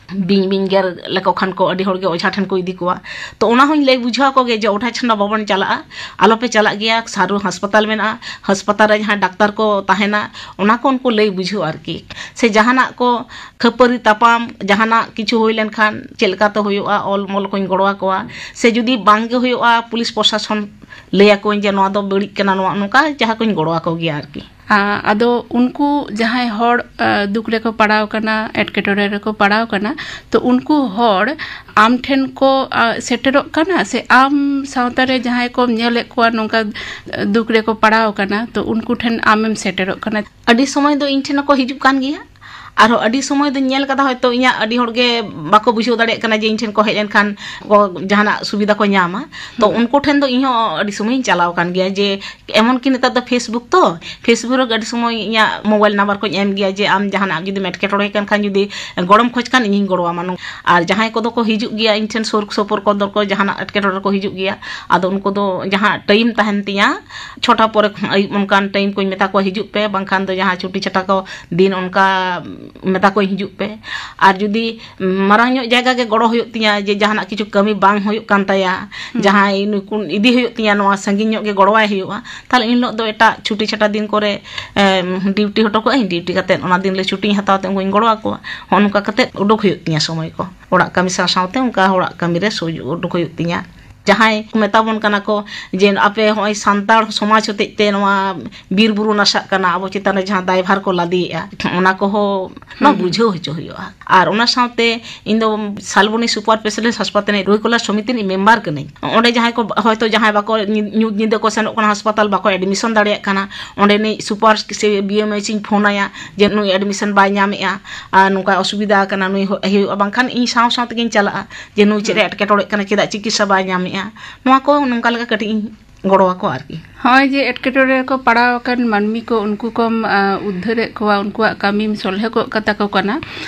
ᱵᱤᱧ ᱵᱤᱧ ᱜᱮᱨ ᱞᱮᱠᱚ ᱠᱷᱟᱱ ᱠᱚ ᱟᱹᱰᱤ ᱦᱚᱲᱜᱮ ᱚᱡᱷᱟ ᱴᱷᱮᱱ ᱠᱚ ᱤᱫᱤ ᱠᱚᱣᱟ᱾ ᱛᱚ ᱚᱱᱟ ᱦᱚᱸᱧ ᱞᱟᱹᱭ ᱵᱩᱡᱷᱟᱹᱣ ᱟᱠᱚ ᱜᱮ ᱡᱮ ᱚᱡᱷᱟ ᱴᱷᱮᱱ ᱫᱚ ᱵᱟᱵᱚᱱ ᱪᱟᱞᱟᱜᱼᱟ, ᱟᱞᱚᱯᱮ ᱪᱟᱞᱟᱜ ᱜᱮᱭᱟ, ᱥᱟᱹᱨᱩ ᱦᱟᱥᱯᱟᱛᱟᱞ ᱢᱮᱱᱟᱜᱼᱟ, ᱦᱟᱥᱯᱟᱛᱟᱞ ᱨᱮ ᱡᱟᱦᱟᱸᱭ ᱰᱟᱠᱛᱟᱨ ᱠᱚ ᱛᱟᱦᱮᱱᱟ, ᱚᱱᱟ ᱠᱚ ᱩᱱᱠᱩ ᱞᱟᱹᱭ ᱵᱩᱡᱷᱟᱹᱣ ᱟᱨᱠᱤ᱾ ᱥᱮ ᱡᱟᱦᱟᱱᱟᱜ ᱠᱚ ᱠᱷᱟᱹᱯᱟᱹᱨᱤ ᱛᱟᱯᱟᱢ ᱡᱟᱦᱟᱱᱟᱜ ᱠᱤᱪᱷᱩ ᱦᱩᱭ ᱞᱮᱱᱠᱷᱟᱱ ᱪᱮᱫ ᱞᱮᱠᱟᱛᱮ ᱦᱩᱭᱩᱜᱼᱟ, ᱚᱞ ᱢᱚᱞ ᱠᱚᱧ ᱜᱚᱲᱚ ᱟᱠᱚᱣᱟ᱾ ᱥᱮ ᱡᱩᱫᱤ ᱵᱟᱝ ᱜᱮ ᱦᱩᱭᱩᱜᱼᱟ, ᱯᱩᱞᱤᱥ ᱯᱨᱚᱥᱟᱥᱚᱱ ᱞᱟᱹᱭ ᱟᱠᱚᱣᱟᱧ ᱡᱮ ᱱᱚᱣᱟ ᱫᱚ ᱵᱟᱹᱲᱤᱡ ᱠᱟᱱᱟ, ᱱᱚᱣᱟ ᱱᱚᱝᱠᱟ ᱡᱟᱦᱟᱸ ᱠᱚᱧ ᱜᱚᱲᱚ ᱟᱠᱚ ᱜᱮᱭᱟ ᱟᱨᱠᱤ᱾ ᱟ, ᱟᱫᱚ ᱩᱱᱠᱩ ᱡᱟᱦᱟᱸᱭ ᱦᱚᱲ, ᱟ, ᱫᱩᱠ ᱨᱮᱠᱚ ᱯᱟᱲᱟᱣ ᱠᱟᱱᱟ, ᱮᱴᱠᱮᱴᱚᱬᱮ ᱨᱮᱠᱚ ᱯᱟᱲᱟᱣ ᱠᱟᱱᱟ, ᱛᱚ ᱩᱱᱠᱩ ᱦᱚᱲ ᱟᱢ ᱴᱷᱮᱱ ᱠᱚ, ᱟ, ᱥᱮᱴᱮᱨᱚᱜ ᱠᱟᱱᱟ, ᱥᱮ ᱟᱢ ᱥᱟᱶᱛᱟ ᱨᱮ ᱡᱟᱦᱟᱸᱭ ᱠᱚᱢ ᱧᱮᱞᱮᱫ ᱠᱚᱣᱟ ᱱᱚᱝᱠᱟ, ᱟ, ᱫᱩᱠ ᱨᱮᱠᱚ ᱯᱟᱲᱟᱣ ᱠᱟᱱᱟ, ᱛᱚ ᱩᱱᱠᱩ ᱴᱷᱮᱱ ᱟᱢᱮᱢ ᱥᱮᱴᱮᱨᱚᱜ ᱠᱟᱱᱟ? ᱟᱹᱰᱤ ᱥᱚᱢᱚᱭ ᱫᱚ ᱤᱧ ᱴᱷᱮᱱ ᱦᱚᱸᱠᱚ ᱦᱤᱡᱩᱜ ᱠᱟᱱ ᱜᱮᱭᱟ, ᱟᱨᱦᱚᱸ ᱟᱹᱰᱤ ᱥᱚᱢᱚᱭ ᱫᱚᱧ ᱧᱮᱞ ᱠᱟᱫᱟ, ᱦᱚᱭᱛᱳ ᱤᱧᱟᱹᱜ ᱟᱹᱰᱤ ᱦᱚᱲᱜᱮ ᱵᱟᱠᱚ ᱵᱩᱡᱷᱟᱹᱣ ᱫᱟᱲᱮᱭᱟᱜ ᱠᱟᱱᱟ ᱡᱮ ᱤᱧ ᱴᱷᱮᱱ ᱠᱚ ᱦᱮᱡ ᱞᱮᱱᱠᱷᱟᱱ ᱠᱚ ᱡᱟᱦᱟᱱᱟᱜ ᱥᱩᱵᱤᱫᱷᱟ ᱠᱚ ᱧᱟᱢᱟ᱾ ᱛᱚ ᱦᱩᱸ᱾ ᱩᱱᱠᱩ ᱴᱷᱮᱱ ᱫᱚ ᱤᱧᱦᱚᱸ ᱟᱹᱰᱤ ᱥᱚᱢᱚᱭᱤᱧ ᱪᱟᱞᱟᱣ ᱟᱠᱟᱱ ᱜᱮᱭᱟ, ᱡᱮ ᱮᱢᱚᱱ ᱠᱤ ᱱᱮᱛᱟᱨ ᱫᱚ Facebook ᱛᱚ, Facebook ᱨᱮ ᱟᱹᱰᱤ ᱥᱚᱢᱚᱭ ᱤᱧᱟᱹᱜ ᱢᱳᱵᱟᱭᱤᱞ ᱱᱟᱢᱵᱟᱨ ᱠᱚᱧ ᱮᱢ ᱜᱮᱭᱟ, ᱡᱮ ᱟᱢ ᱡᱟᱦᱟᱱᱟᱜ ᱡᱩᱫᱤᱢ ᱮᱴᱠᱮᱴᱚᱬᱮ ᱠᱟᱱ ᱠᱷᱟᱱ, ᱡᱩᱫᱤ ᱜᱚᱲᱚᱢ ᱠᱷᱚᱡᱽ ᱠᱷᱟᱱ, ᱤᱧᱤᱧ ᱜᱚᱲᱚ ᱟᱢᱟ᱾ ᱱᱚᱝ-, ᱟᱨ ᱡᱟᱦᱟᱸᱭ ᱠᱚᱫᱚ ᱠᱚ ᱦᱤᱡᱩᱜ ᱜᱮᱭᱟ ᱤᱧ ᱴᱷᱮᱱ, ᱥᱩᱨ ᱥᱩᱯᱩᱨ ᱠᱚᱫᱚ ᱠᱚ ᱡᱟᱦᱟᱱᱟᱜ ᱮᱴᱠᱮᱴᱚᱬᱮ ᱨᱮᱠᱚ ᱦᱤᱡᱩᱜ ᱜᱮᱭᱟ, ᱟᱫᱚ ᱩᱱᱠᱩ ᱫᱚ ᱡᱟᱦᱟᱸ ᱴᱟᱭᱤᱢ ᱛᱟᱦᱮᱱ ᱛᱤᱧᱟ, ᱪᱷᱚᱴᱟ ᱯᱚᱨᱮ ᱠᱷᱚᱱ ᱟᱹᱭᱩᱵ ᱚᱱᱠᱟᱱ ᱴᱟᱭᱤᱢ ᱠᱚᱧ ᱢᱮᱛᱟ ᱠᱚᱣᱟ, "ᱦᱤᱡᱩᱜ ᱯᱮ", ᱵᱟᱝᱠᱷᱟᱱ ᱫᱚ ᱡᱟᱦᱟᱸ ᱪᱷᱩᱴᱤ ᱪᱷᱟᱴᱟ ᱠᱚ ᱫᱤᱱ ᱚᱱᱠᱟ ᱢᱮᱛᱟ ᱠᱚᱣᱟᱧ, "ᱦᱤᱡᱩᱜ ᱯᱮ᱾" ᱟᱨ ᱡᱩᱫᱤ ᱢᱟᱨᱟᱝ ᱧᱚᱜ ᱡᱟᱭᱜᱟ ᱜᱮ ᱜᱚᱲᱚ ᱦᱩᱭᱩᱜ ᱛᱤᱧᱟ, ᱡᱮ ᱡᱟᱦᱟᱱᱟᱜ ᱠᱤᱪᱷᱩ ᱠᱟᱹᱢᱤ ᱵᱟᱝ ᱦᱩᱭᱩᱜ ᱠᱟᱱ ᱛᱟᱭᱟ, ᱦᱩᱸ᱾ ᱡᱟᱦᱟᱸᱭ ᱱᱩᱠᱩ ᱤᱫᱤ ᱦᱩᱭᱩᱜ ᱛᱤᱧᱟ, ᱱᱚᱣᱟ ᱥᱟᱺᱜᱤᱧ ᱧᱚᱜ ᱜᱮ ᱜᱚᱲᱚᱣᱟᱭ ᱦᱩᱭᱩᱜᱼᱟ, ᱛᱟᱦᱞᱮ ᱮᱱ ᱦᱤᱞᱳᱜ ᱫᱚ ᱮᱴᱟᱜ ᱪᱷᱩᱴᱤ ᱪᱷᱟᱴᱟ ᱫᱤᱱ ᱠᱚᱨᱮ, ᱮᱢ, ᱰᱤᱭᱩᱴᱤ ᱦᱚᱴᱚ ᱠᱟᱜᱼᱟᱹᱧ, ᱰᱤᱭᱩᱴᱤ ᱠᱟᱛᱮᱫ ᱚᱱᱟ ᱫᱤᱱ ᱨᱮ ᱪᱷᱩᱴᱤᱧ ᱦᱟᱛᱟᱣ ᱛᱮ ᱩᱱᱠᱩᱧ ᱜᱚᱲᱚ ᱟᱠᱚᱣᱟ᱾ ᱦᱚᱸᱜᱼᱚ ᱱᱚᱝᱠᱟ ᱠᱟᱛᱮᱫ ᱩᱰᱩᱠ ᱦᱩᱭᱩᱜ ᱛᱤᱧᱟ ᱥᱚᱢᱚᱭ ᱠᱚ᱾ ᱚᱲᱟᱜ ᱠᱟᱹᱢᱤ ᱥᱟᱶ ᱥᱟᱶᱛᱮ ᱚᱱᱠᱟ ᱦᱚᱲᱟᱜ ᱠᱟᱹᱢᱤ ᱨᱮ ᱥᱩᱡ-, ᱩᱰᱩᱠ ᱦᱩᱭᱩᱜ ᱛᱤᱧᱟ᱾ ᱡᱟᱦᱟᱸᱭ ᱠᱚ ᱢᱮᱛᱟ ᱵᱚᱱ ᱠᱟᱱᱟ ᱠᱚ ᱡᱮ ᱟᱯᱮ ᱦᱚᱸᱜᱼᱚᱭ ᱥᱟᱱᱛᱟᱲ ᱥᱚᱢᱟᱡᱽ ᱦᱚᱛᱮᱡ ᱛᱮ ᱱᱚᱣᱟ ᱵᱤᱨ ᱵᱩᱨᱩ ᱱᱟᱥᱟᱜ ᱠᱟᱱᱟ, ᱟᱵᱚ ᱪᱮᱛᱟᱱ ᱨᱮ ᱡᱟᱦᱟᱸ ᱫᱟᱭᱵᱷᱟᱨ ᱠᱚ ᱞᱟᱫᱮᱭᱮᱜᱼᱟ, ᱚᱱᱟ ᱠᱚᱦᱚᱸ ᱱᱚᱣᱟ ᱦᱩᱸ, ᱦᱩᱸ᱾ ᱵᱩᱡᱷᱟᱹᱣ ᱦᱚᱪᱚ ᱦᱩᱭᱩᱜᱼᱟ᱾ ᱟᱨ ᱚᱱᱟ ᱥᱟᱶᱛᱮ ᱤᱧ ᱫᱚ ᱥᱟᱞᱵᱚᱱᱤ ᱥᱩᱯᱟᱨ ᱥᱯᱮᱥᱟᱞᱤᱥᱴ ᱦᱟᱥᱯᱟᱛᱟᱞ ᱨᱮ ᱨᱩᱭᱠᱚᱞᱟ ᱥᱚᱢᱤᱛᱤ ᱨᱤᱱᱤᱡ ᱢᱮᱢᱵᱟᱨ ᱠᱟᱹᱱᱟᱹᱧ᱾ ᱚᱸᱰᱮ ᱡᱟᱦᱟᱸᱭ ᱠᱚ ᱦᱚᱭᱛᱳ ᱡᱟᱦᱟᱸᱭ ᱵᱟᱠᱚ ᱧᱤ-, ᱧᱩᱛ ᱧᱤᱫᱟᱹ ᱠᱚ ᱥᱮᱱᱚᱜ ᱠᱟᱱᱟ ᱦᱟᱥᱯᱟᱛᱟᱞ, ᱵᱟᱠᱚ ᱮᱰᱢᱤᱥᱚᱱ ᱫᱟᱲᱮᱭᱟᱜ ᱠᱟᱱᱟ, ᱚᱸᱰᱮᱱᱤᱡ ᱥᱩᱯᱟᱨ ᱥᱮ ᱵᱤ ᱮᱢ ᱮᱭᱤᱪ ᱤᱧ ᱯᱷᱳᱱ ᱟᱭᱟ ᱡᱮ ᱱᱩᱭ ᱮᱰᱢᱤᱥᱚᱱ ᱵᱟᱭ ᱧᱟᱢᱮᱜᱼᱟ, ᱟᱨ ᱱᱚᱝᱠᱟ ᱚᱥᱩᱵᱤᱫᱷᱟ ᱟᱠᱟᱱᱟ, ᱱᱩᱭ ᱦᱚ-, ᱦᱮᱡ ᱦᱩᱭᱩᱜᱼᱟ, ᱵᱟᱝᱠᱷᱟᱱ ᱤᱧ ᱥᱟᱶ ᱥᱟᱶ ᱛᱮᱜᱤᱧ ᱪᱟᱞᱟᱜᱼᱟ ᱡᱮ ᱱᱩᱭ ᱪᱮᱫ ᱮ ᱦᱩᱸ᱾ ᱮᱴᱠᱮᱴᱚᱬᱮᱜ ᱠᱟᱱᱟ, ᱪᱮᱫᱟᱜ ᱪᱤᱠᱤᱛᱥᱟ ᱵᱟᱭ ᱧᱟᱢᱮᱜᱼᱟ᱾ ᱱᱚᱣᱟ ᱠᱚ ᱱᱚᱝᱠᱟ ᱞᱮᱠᱟ ᱠᱟᱹᱴᱤᱡ ᱤᱧ ᱜᱚᱲᱚ ᱟᱠᱚᱣᱟ ᱟᱨᱠᱤ᱾ ᱦᱚᱸᱜᱼᱚᱭ ᱡᱮ ᱮᱴᱠᱮᱴᱚᱬᱮ ᱨᱮᱠᱚ ᱯᱟᱲᱟᱣ ᱟᱠᱟᱱ ᱢᱟᱹᱱᱢᱤ ᱠᱚ, ᱩᱱᱠᱩ ᱠᱚᱢ, ᱟ, ᱩᱫᱽᱫᱷᱟᱹᱨᱮᱫ ᱠᱚᱣᱟ, ᱩᱱᱠᱩᱣᱟᱜ ᱠᱟᱹᱢᱤᱢ ᱥᱚᱞᱦᱮ ᱜᱚᱫ ᱠᱟᱛᱟ ᱠᱚ ᱠᱟᱱᱟ᱾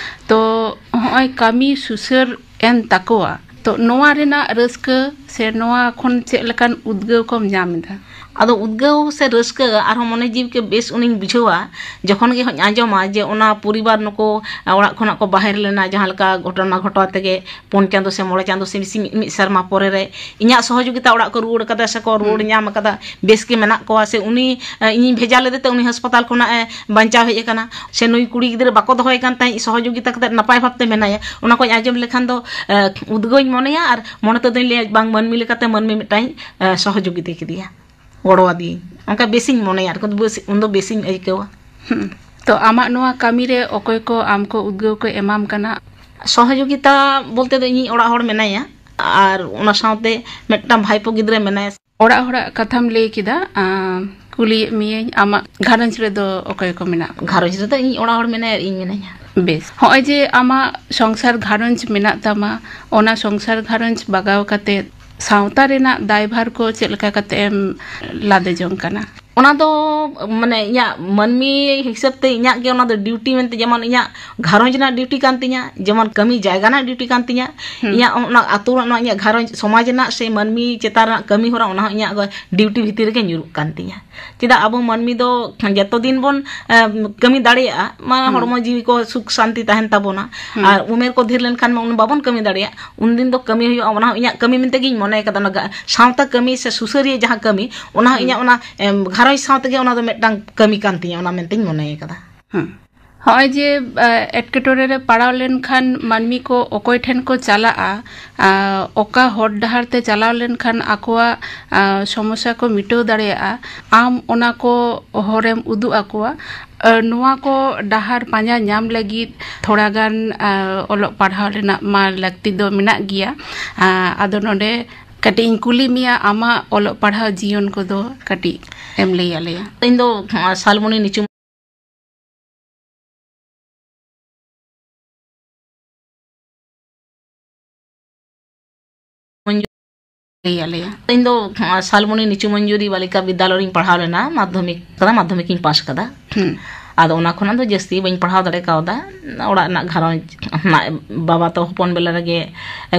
ᱛᱚ ᱦᱚᱸᱜᱼᱚᱭ ᱠᱟᱹᱢᱤ ᱥᱩᱥᱟᱹᱨ ᱮᱱ ᱛᱟᱠᱚᱣᱟ, ᱛᱚ ᱱᱚᱣᱟ ᱨᱮᱱᱟᱜ ᱨᱟᱹᱥᱠᱟᱹ ᱥᱮ ᱱᱚᱣᱟ ᱠᱷᱚᱱ ᱪᱮᱫ ᱞᱮᱠᱟᱱ ᱩᱫᱽᱜᱟᱹᱣ ᱠᱚᱢ ᱧᱟᱢ ᱮᱫᱟ? ᱟᱫᱚ ᱩᱫᱽᱜᱟᱹᱣ ᱥᱮ ᱨᱟᱹᱥᱠᱟᱹ ᱟᱨᱦᱚᱸ ᱢᱚᱱᱮ ᱡᱤᱣᱤ ᱠᱮ ᱵᱮᱥ ᱩᱱᱤᱧ ᱵᱩᱡᱷᱟᱹᱣᱟ, ᱡᱚᱠᱷᱚᱱ ᱜᱮ ᱦᱚᱸᱧ ᱟᱸᱡᱚᱢᱟ ᱡᱮ ᱚᱱᱟ ᱯᱚᱨᱤᱵᱟᱨ ᱱᱩᱠᱩ ᱚᱲᱟᱜ ᱠᱷᱚᱱᱟᱜ ᱠᱚ ᱵᱟᱦᱮᱨ ᱞᱮᱱᱟ, ᱡᱟᱦᱟᱸ ᱞᱮᱠᱟ ᱜᱷᱚᱴᱚᱱᱟ ᱜᱷᱚᱴᱟᱣ ᱛᱮᱜᱮ ᱯᱩᱱ ᱪᱟᱸᱫᱚ ᱥᱮ ᱢᱚᱬᱮ ᱪᱟᱸᱫᱚ ᱥᱮ ᱢᱤᱫ, ᱢᱤᱫ ᱥᱮᱨᱢᱟ ᱯᱚᱨᱮ ᱨᱮ ᱤᱧᱟᱹᱜ ᱥᱚᱦᱚᱡᱳᱜᱤᱛᱟ ᱚᱲᱟᱜ ᱠᱚ ᱨᱩᱣᱟᱹᱲ ᱠᱟᱫᱟ ᱥᱮᱠᱚ ᱨᱩᱣᱟᱹᱲ ᱦᱩᱸ᱾ ᱧᱟᱢ ᱠᱟᱫᱟ, ᱵᱮᱥ ᱜᱮ ᱢᱮᱱᱟᱜ ᱠᱚᱣᱟ ᱥᱮ ᱩᱱᱤ, ᱮ, ᱤᱧᱤᱧ ᱵᱷᱮᱡᱟ ᱞᱮᱫᱮ ᱛᱮ ᱩᱱᱤ ᱦᱟᱥᱯᱟᱛᱟᱞ ᱠᱷᱚᱱᱟᱜ ᱮ ᱵᱟᱧᱪᱟᱣ ᱦᱮᱡ ᱟᱠᱟᱱᱟ, ᱥᱮ ᱱᱩᱭ ᱠᱩᱲᱤ ᱜᱤᱫᱽᱨᱟᱹ ᱵᱟᱠᱚ ᱫᱚᱦᱚᱭ ᱠᱟᱱ ᱛᱟᱦᱮᱸᱫ, ᱥᱚᱦᱚᱡᱳᱜᱤᱛᱟ ᱠᱟᱛᱮ ᱱᱟᱯᱟᱭ ᱵᱷᱟᱵᱽᱛᱮ ᱢᱮᱱᱟᱭᱟ, ᱚᱱᱟ ᱠᱚᱧ ᱟᱸᱡᱚᱢ ᱞᱮᱠᱷᱟᱱ ᱫᱚ, ᱮ, ᱩᱫᱽᱜᱟᱹᱣᱤᱧ ᱢᱚᱱᱮᱭᱟ ᱟᱨ ᱢᱚᱱᱮ ᱛᱮᱫᱚᱧ ᱞᱟᱹᱭᱟ ᱵᱟᱝ ᱢᱟᱹᱱᱢᱤ ᱞᱮᱠᱟᱛᱮ ᱢᱟᱹᱱᱢᱤ ᱢᱤᱫᱴᱟᱝ, ᱮ, ᱥᱚᱦᱚᱡᱳᱜᱤᱛᱟ ᱠᱮᱫᱮᱭᱟ, ᱜᱚᱲᱚᱣᱟᱫᱤᱭᱟᱹᱧ, ᱚᱱᱠᱟ ᱵᱮᱥᱤᱧ ᱢᱚᱱᱮᱭᱟ ᱟᱨ ᱩᱱᱫᱚ ᱵᱮᱥᱤᱧ ᱟᱹᱭᱠᱟᱹᱣᱟ᱾ ᱦᱩᱸ᱾ ᱛᱚ ᱟᱢᱟᱜ ᱱᱚᱣᱟ ᱠᱟᱹᱢᱤ ᱨᱮ ᱚᱠᱚᱭ ᱠᱚ ᱟᱢ ᱠᱚ ᱩᱫᱽᱜᱟᱹᱣ ᱠᱚ ᱮᱢᱟᱢ ᱠᱟᱱᱟ? ᱥᱚᱦᱚᱡᱳᱜᱤᱛᱟ ᱵᱚᱞᱛᱮ ᱫᱚ ᱤᱧᱤᱡ ᱚᱲᱟᱜ ᱦᱚᱲ ᱢᱮᱱᱟᱭᱟ ᱟᱨ ᱚᱱᱟ ᱥᱟᱶᱛᱮ ᱢᱤᱫᱴᱟᱝ ᱵᱷᱟᱭᱯᱳ ᱜᱤᱫᱽᱨᱟᱹ ᱢᱮᱱᱟᱭᱟ᱾ ᱚᱲᱟᱜ ᱦᱚᱲᱟᱜ ᱠᱟᱛᱷᱟᱢ ᱞᱟᱹᱭ ᱠᱮᱫᱟ, ᱟᱸ, ᱠᱩᱞᱤᱭᱮᱫ ᱢᱤᱭᱟᱹᱧ ᱟᱢᱟᱜ ᱜᱷᱟᱨᱚᱸᱡᱽ ᱨᱮᱫᱚ ᱚᱠᱚᱭ ᱠᱚ ᱢᱮᱱᱟᱜ ᱠᱚᱣᱟ? ᱜᱷᱟᱨᱚᱸᱡᱽ ᱨᱮᱫᱚ ᱤᱧ ᱚᱲᱟᱜ ᱦᱚᱲ ᱢᱮᱱᱟᱭᱟ ᱟᱨ ᱤᱧ ᱢᱮᱱᱟᱹᱧᱟ᱾ ᱵᱮᱥ, ᱦᱚᱸᱜᱼᱚᱭ ᱡᱮ ᱟᱢᱟᱜ ᱥᱚᱝᱥᱟᱨ ᱜᱷᱟᱨᱚᱸᱡᱽ ᱢᱮᱱᱟᱜ ᱛᱟᱢᱟ, ᱚᱱᱟ ᱥᱚᱝᱥᱟᱨ ᱜᱷᱟᱨᱚᱸᱡᱽ ᱵᱟᱜᱟᱣ ᱠᱟᱛᱮ ᱥᱟᱶᱛᱟ ᱨᱮᱱᱟᱜ ᱫᱟᱭᱵᱷᱟᱨ ᱠᱚ ᱪᱮᱫ ᱞᱮᱠᱟ ᱠᱟᱛᱮ ᱮᱢ ᱞᱟᱫᱮ ᱡᱚᱝ ᱠᱟᱱᱟ? ᱚᱱᱟ ᱫᱚ ᱢᱟᱱᱮ ᱤᱧᱟᱹᱜ ᱢᱟᱹᱱᱢᱤ ᱦᱤᱥᱟᱹᱵ ᱛᱮ ᱤᱧᱟᱹᱜ ᱜᱮ ᱚᱱᱟ ᱫᱚ ᱰᱤᱭᱩᱴᱤ ᱢᱮᱱᱛᱮ, ᱡᱮᱢᱚᱱ ᱤᱧᱟᱹᱜ ᱜᱷᱟᱨᱚᱸᱡᱽ ᱨᱮᱱᱟᱜ ᱰᱤᱭᱩᱴᱤ ᱠᱟᱱ ᱛᱤᱧᱟᱹ, ᱡᱮᱢᱚᱱ ᱠᱟᱹᱢᱤ ᱡᱟᱭᱜᱟ ᱨᱮᱱᱟᱜ ᱰᱤᱭᱩᱴᱤ ᱠᱟᱱ ᱛᱤᱧᱟᱹ, ᱦᱩᱸ᱾ ᱤᱧᱟᱹᱜ ᱚᱱᱟ ᱟᱹᱛᱩ ᱨᱮᱱᱟᱜ, ᱱᱚᱣᱟ ᱤᱧᱟᱹᱜ ᱜᱷᱟᱨᱚᱸᱡᱽ ᱥᱚᱢᱟᱡᱽ ᱨᱮᱱᱟᱜ ᱥᱮ ᱢᱟᱹᱱᱢᱤ ᱪᱮᱛᱟᱱ ᱨᱮᱱᱟᱜ ᱠᱟᱹᱢᱤ ᱦᱚᱨᱟ, ᱚᱱᱟ ᱦᱚᱸ ᱤᱧᱟᱹᱜ ᱫᱚ ᱰᱤᱭᱩᱴᱤ ᱵᱷᱤᱛᱤᱨ ᱨᱮᱜᱮ ᱧᱩᱨᱩᱜ ᱠᱟᱱ ᱛᱤᱧᱟᱹ᱾ ᱪᱮᱫᱟᱜ ᱟᱵᱚ ᱢᱟᱹᱱᱢᱤ ᱫᱚ ᱡᱚᱛᱚ ᱫᱤᱱ ᱵᱚᱱ, ᱮ, ᱠᱟᱹᱢᱤ ᱫᱟᱲᱮᱭᱟᱜᱼᱟ, ᱢᱟ ᱦᱩᱸ᱾ ᱦᱚᱲᱢᱚ ᱡᱤᱣᱤ ᱠᱚ ᱥᱩᱠ ᱥᱟᱱᱛᱤ ᱛᱟᱦᱮᱱ ᱛᱟᱵᱚᱱᱟ᱾ ᱦᱩᱸ᱾ ᱟᱨ ᱩᱢᱮᱨ ᱠᱚ ᱰᱷᱮᱨ ᱞᱮᱱᱠᱷᱟᱱ ᱢᱟ ᱩᱱ ᱵᱟᱵᱚᱱ ᱠᱟᱹᱢᱤ ᱫᱟᱲᱮᱭᱟᱜᱼᱟ, ᱩᱱᱫᱤᱱ ᱫᱚ ᱠᱟᱹᱢᱤ ᱦᱩᱭᱩᱜᱼᱟ, ᱚᱱᱟ ᱦᱚᱸ ᱤᱧᱟᱹᱜ ᱠᱟᱹᱢᱤ ᱢᱮᱱᱛᱮ ᱜᱤᱧ ᱢᱚᱱᱮ ᱠᱟᱫᱟ᱾ ᱚᱱᱟ ᱜᱟ-, ᱥᱟᱶᱛᱟ ᱠᱟᱹᱢᱤ ᱥᱮ ᱥᱩᱥᱟᱹᱨᱤᱭᱟᱹ ᱡᱟᱦᱟᱸ ᱠᱟᱹᱢᱤ, ᱚᱱᱟ ᱦᱚᱸ ᱦᱩᱸ᱾ ᱤᱧᱟᱹᱜ ᱚᱱᱟ, ᱮᱢ, ᱜᱷᱟᱨᱚᱸᱡᱽ ᱥᱟᱶ ᱛᱮᱜᱮ ᱚᱱᱟ ᱫᱚ ᱢᱤᱫᱴᱟᱝ ᱠᱟᱹᱢᱤ ᱠᱟᱱ ᱛᱤᱧᱟᱹ, ᱚᱱᱟ ᱢᱮᱱᱛᱮᱧ ᱢᱚᱱᱮ ᱠᱟᱫᱟ᱾ ᱦᱩᱸ᱾ ᱦᱚᱸᱜᱼᱚᱭ ᱡᱮ, ᱮ, ᱮᱴᱠᱮᱴᱚᱬᱮ ᱨᱮ ᱯᱟᱲᱟᱣ ᱞᱮᱱᱠᱷᱟᱱ ᱢᱟᱹᱱᱢᱤ ᱠᱚ ᱚᱠᱚᱭ ᱴᱷᱮᱱ ᱠᱚ ᱪᱟᱞᱟᱜᱼᱟ, ᱟ, ᱚᱠᱟ ᱦᱚᱨ ᱰᱟᱦᱟᱨ ᱛᱮ ᱪᱟᱞᱟᱣ ᱞᱮᱱᱠᱷᱟᱱ ᱟᱠᱚᱣᱟᱜ, ᱟ, ᱥᱚᱢᱚᱥᱥᱟ ᱠᱚ ᱢᱤᱴᱟᱹᱣ ᱫᱟᱲᱮᱭᱟᱜᱼᱟ, ᱟᱢ ᱚᱱᱟ ᱠᱚ ᱦᱚᱨᱮᱢ ᱩᱫᱩᱜ ᱟᱠᱚᱣᱟ᱾ ᱟ, ᱱᱚᱣᱟ ᱠᱚ ᱰᱟᱦᱟᱨ ᱯᱟᱸᱡᱟ ᱧᱟᱢ ᱞᱟᱹᱜᱤᱫ ᱛᱷᱚᱲᱟ ᱜᱟᱱ, ᱟ, ᱚᱞᱚᱜ ᱯᱟᱲᱦᱟᱣ ᱨᱮᱱᱟᱜ ᱢᱟ ᱞᱟᱹᱠᱛᱤ ᱫᱚ ᱢᱮᱱᱟᱜ ᱜᱮᱭᱟ᱾ ᱟ, ᱟᱫᱚ ᱱᱚᱰᱮ ᱠᱟᱹᱴᱤᱡ ᱤᱧ ᱠᱩᱞᱤ ᱢᱮᱭᱟ, ᱟᱢᱟᱜ ᱚᱞᱚᱜ ᱯᱟᱲᱦᱟᱣ ᱡᱤᱭᱚᱱ ᱠᱚᱫᱚ ᱠᱟᱹᱴᱤᱡ ᱮᱢ ᱞᱟᱹᱭ ᱟᱞᱮᱭᱟ? ᱤᱧ ᱫᱚ, ᱟ, ᱥᱟᱞᱢᱚᱱᱤ ᱱᱤᱪᱩ ᱢᱚᱧᱡᱩᱨᱤ ᱞᱟᱹᱭ ᱟᱞᱮᱭᱟ᱾ ᱤᱧ ᱫᱚ, ᱟ, ᱥᱟᱞᱢᱚᱱᱤ ᱱᱤᱪᱩ ᱢᱚᱧᱡᱩᱨᱤ ᱵᱟᱞᱤᱠᱟ ᱵᱤᱫᱽᱫᱟᱞᱚᱭ ᱨᱤᱧ ᱯᱟᱲᱦᱟᱣ ᱞᱮᱱᱟ, ᱢᱟᱫᱽᱫᱷᱚᱢᱤᱠ ᱠᱟᱫᱟ, ᱢᱟᱫᱽᱫᱷᱚᱢᱤᱠ ᱤᱧ ᱯᱟᱥ ᱠᱟᱫᱟ᱾ ᱦᱩᱸ᱾ ᱟᱫᱚ ᱚᱱᱟ ᱠᱷᱚᱱᱟᱜ ᱫᱚ ᱡᱟᱹᱥᱛᱤ ᱵᱟᱹᱧ ᱯᱟᱲᱦᱟᱣ ᱫᱟᱲᱮ ᱠᱟᱣᱫᱟ᱾ ᱚᱲᱟᱜ ᱨᱮᱱᱟᱜ ᱜᱷᱟᱨᱚᱸᱡᱽ, ᱟᱢᱟᱜ ᱵᱟᱵᱟ ᱛᱚ ᱦᱚᱯᱚᱱ ᱵᱮᱞᱟ ᱨᱮᱜᱮ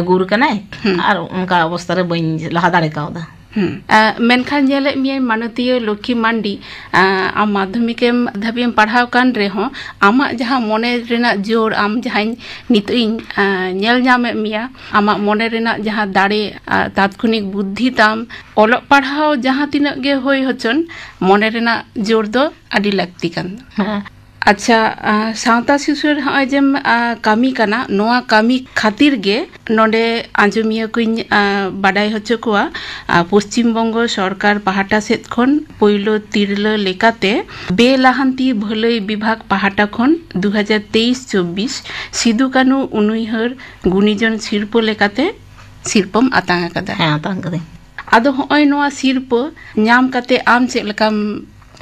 ᱜᱩᱨ ᱠᱟᱱᱟᱭ, ᱦᱩᱸ᱾ ᱟᱨ ᱚᱱᱠᱟ ᱚᱵᱚᱥᱛᱟ ᱨᱮ ᱵᱟᱹᱧ ᱞᱟᱦᱟ ᱫᱟᱲᱮ ᱠᱟᱣᱫᱟ᱾ ᱦᱩᱸ᱾ ᱟ, ᱢᱮᱱᱠᱷᱟᱱ ᱧᱮᱞᱮᱫ ᱢᱤᱭᱟᱹᱧ ᱢᱟᱱᱚᱛᱤᱭᱟᱹ ᱞᱚᱠᱠᱷᱤ ᱢᱟᱱᱰᱤ, ᱟ, ᱟᱢ ᱢᱟᱫᱽᱫᱷᱚᱢᱤᱠ ᱮᱢ ᱫᱷᱟᱹᱵᱤᱡ ᱮᱢ ᱯᱟᱲᱦᱟᱣ ᱠᱟᱱ ᱨᱮᱦᱚᱸ, ᱟᱢᱟᱜ ᱡᱟᱦᱟᱸ ᱢᱚᱱᱮ ᱨᱮᱱᱟᱜ ᱡᱳᱨ, ᱟᱢ ᱡᱟᱦᱟᱸᱧ ᱱᱤᱛᱚᱜ ᱤᱧ, ᱟ, ᱧᱮᱞ ᱧᱟᱢᱮᱫ ᱢᱮᱭᱟ, ᱟᱢᱟᱜ ᱢᱚᱱᱮ ᱨᱮᱱᱟᱜ ᱡᱟᱦᱟᱸ ᱫᱟᱲᱮ, ᱟ, ᱛᱟᱛᱠᱷᱚᱱᱤᱠ ᱵᱩᱫᱽᱫᱷᱤ ᱛᱟᱢ, ᱚᱞᱚᱜ ᱯᱟᱲᱦᱟᱣ ᱡᱟᱦᱟᱸ ᱛᱤᱱᱟᱹᱜ ᱜᱮ ᱦᱩᱭ ᱦᱚᱪᱚᱱ, ᱢᱚᱱᱮ ᱨᱮᱱᱟᱜ ᱡᱳᱨ ᱫᱚ ᱟᱹᱰᱤ ᱞᱟᱹᱠᱛᱤ ᱠᱟᱱᱟ᱾ ᱦᱮᱸ᱾ ᱟᱪᱪᱷᱟ, ᱟ, ᱥᱟᱶᱛᱟ ᱥᱩᱥᱟᱹᱨ ᱦᱚᱸᱜᱼᱚᱭ ᱡᱮᱢ, ᱟ, ᱠᱟᱹᱢᱤ ᱠᱟᱱᱟ, ᱱᱚᱣᱟ ᱠᱟᱹᱢᱤ ᱠᱷᱟᱹᱛᱤᱨ ᱜᱮ ᱱᱚᱰᱮ ᱟᱸᱡᱚᱢᱤᱭᱟᱹ ᱠᱚᱧ, ᱟ, ᱵᱟᱰᱟᱭ ᱦᱚᱪᱚ ᱠᱚᱣᱟ, ᱟ, ᱯᱚᱥᱪᱤᱢ ᱵᱚᱝᱜᱚ ᱥᱚᱨᱠᱟᱨ ᱯᱟᱦᱴᱟ ᱥᱮᱫ ᱠᱷᱚᱱ ᱯᱳᱭᱞᱳ ᱛᱤᱨᱞᱟᱹ ᱞᱮᱠᱟᱛᱮ ᱵᱮᱞᱟᱦᱟᱱᱛᱤ ᱵᱷᱟᱹᱞᱟᱹᱭ ᱵᱤᱵᱷᱟᱜᱽ ᱯᱟᱦᱴᱟ ᱠᱷᱚᱱ ᱫᱩ ᱦᱟᱡᱟᱨ ᱛᱮᱭᱤᱥ ᱪᱚᱵᱵᱤᱥ ᱥᱤᱫᱩ ᱠᱟᱹᱱᱩ ᱩᱱᱩᱭᱦᱟᱹᱨ ᱜᱩᱱᱤᱡᱚᱱ ᱥᱤᱨᱯᱟᱹ ᱞᱮᱠᱟᱛᱮ ᱥᱤᱨᱯᱟᱹᱢ ᱟᱛᱟᱝ ᱟᱠᱟᱫᱟ᱾ ᱦᱮᱸ, ᱟᱛᱟᱝ ᱠᱟᱹᱫᱟᱹᱧ᱾ ᱟᱫᱚ ᱦᱚᱸᱜᱼᱚᱭ ᱱᱚᱣᱟ ᱥᱤᱨᱯᱟᱹ ᱧᱟᱢ ᱠᱟᱛᱮ ᱟᱢ ᱪᱮᱫ ᱞᱮᱠᱟᱢ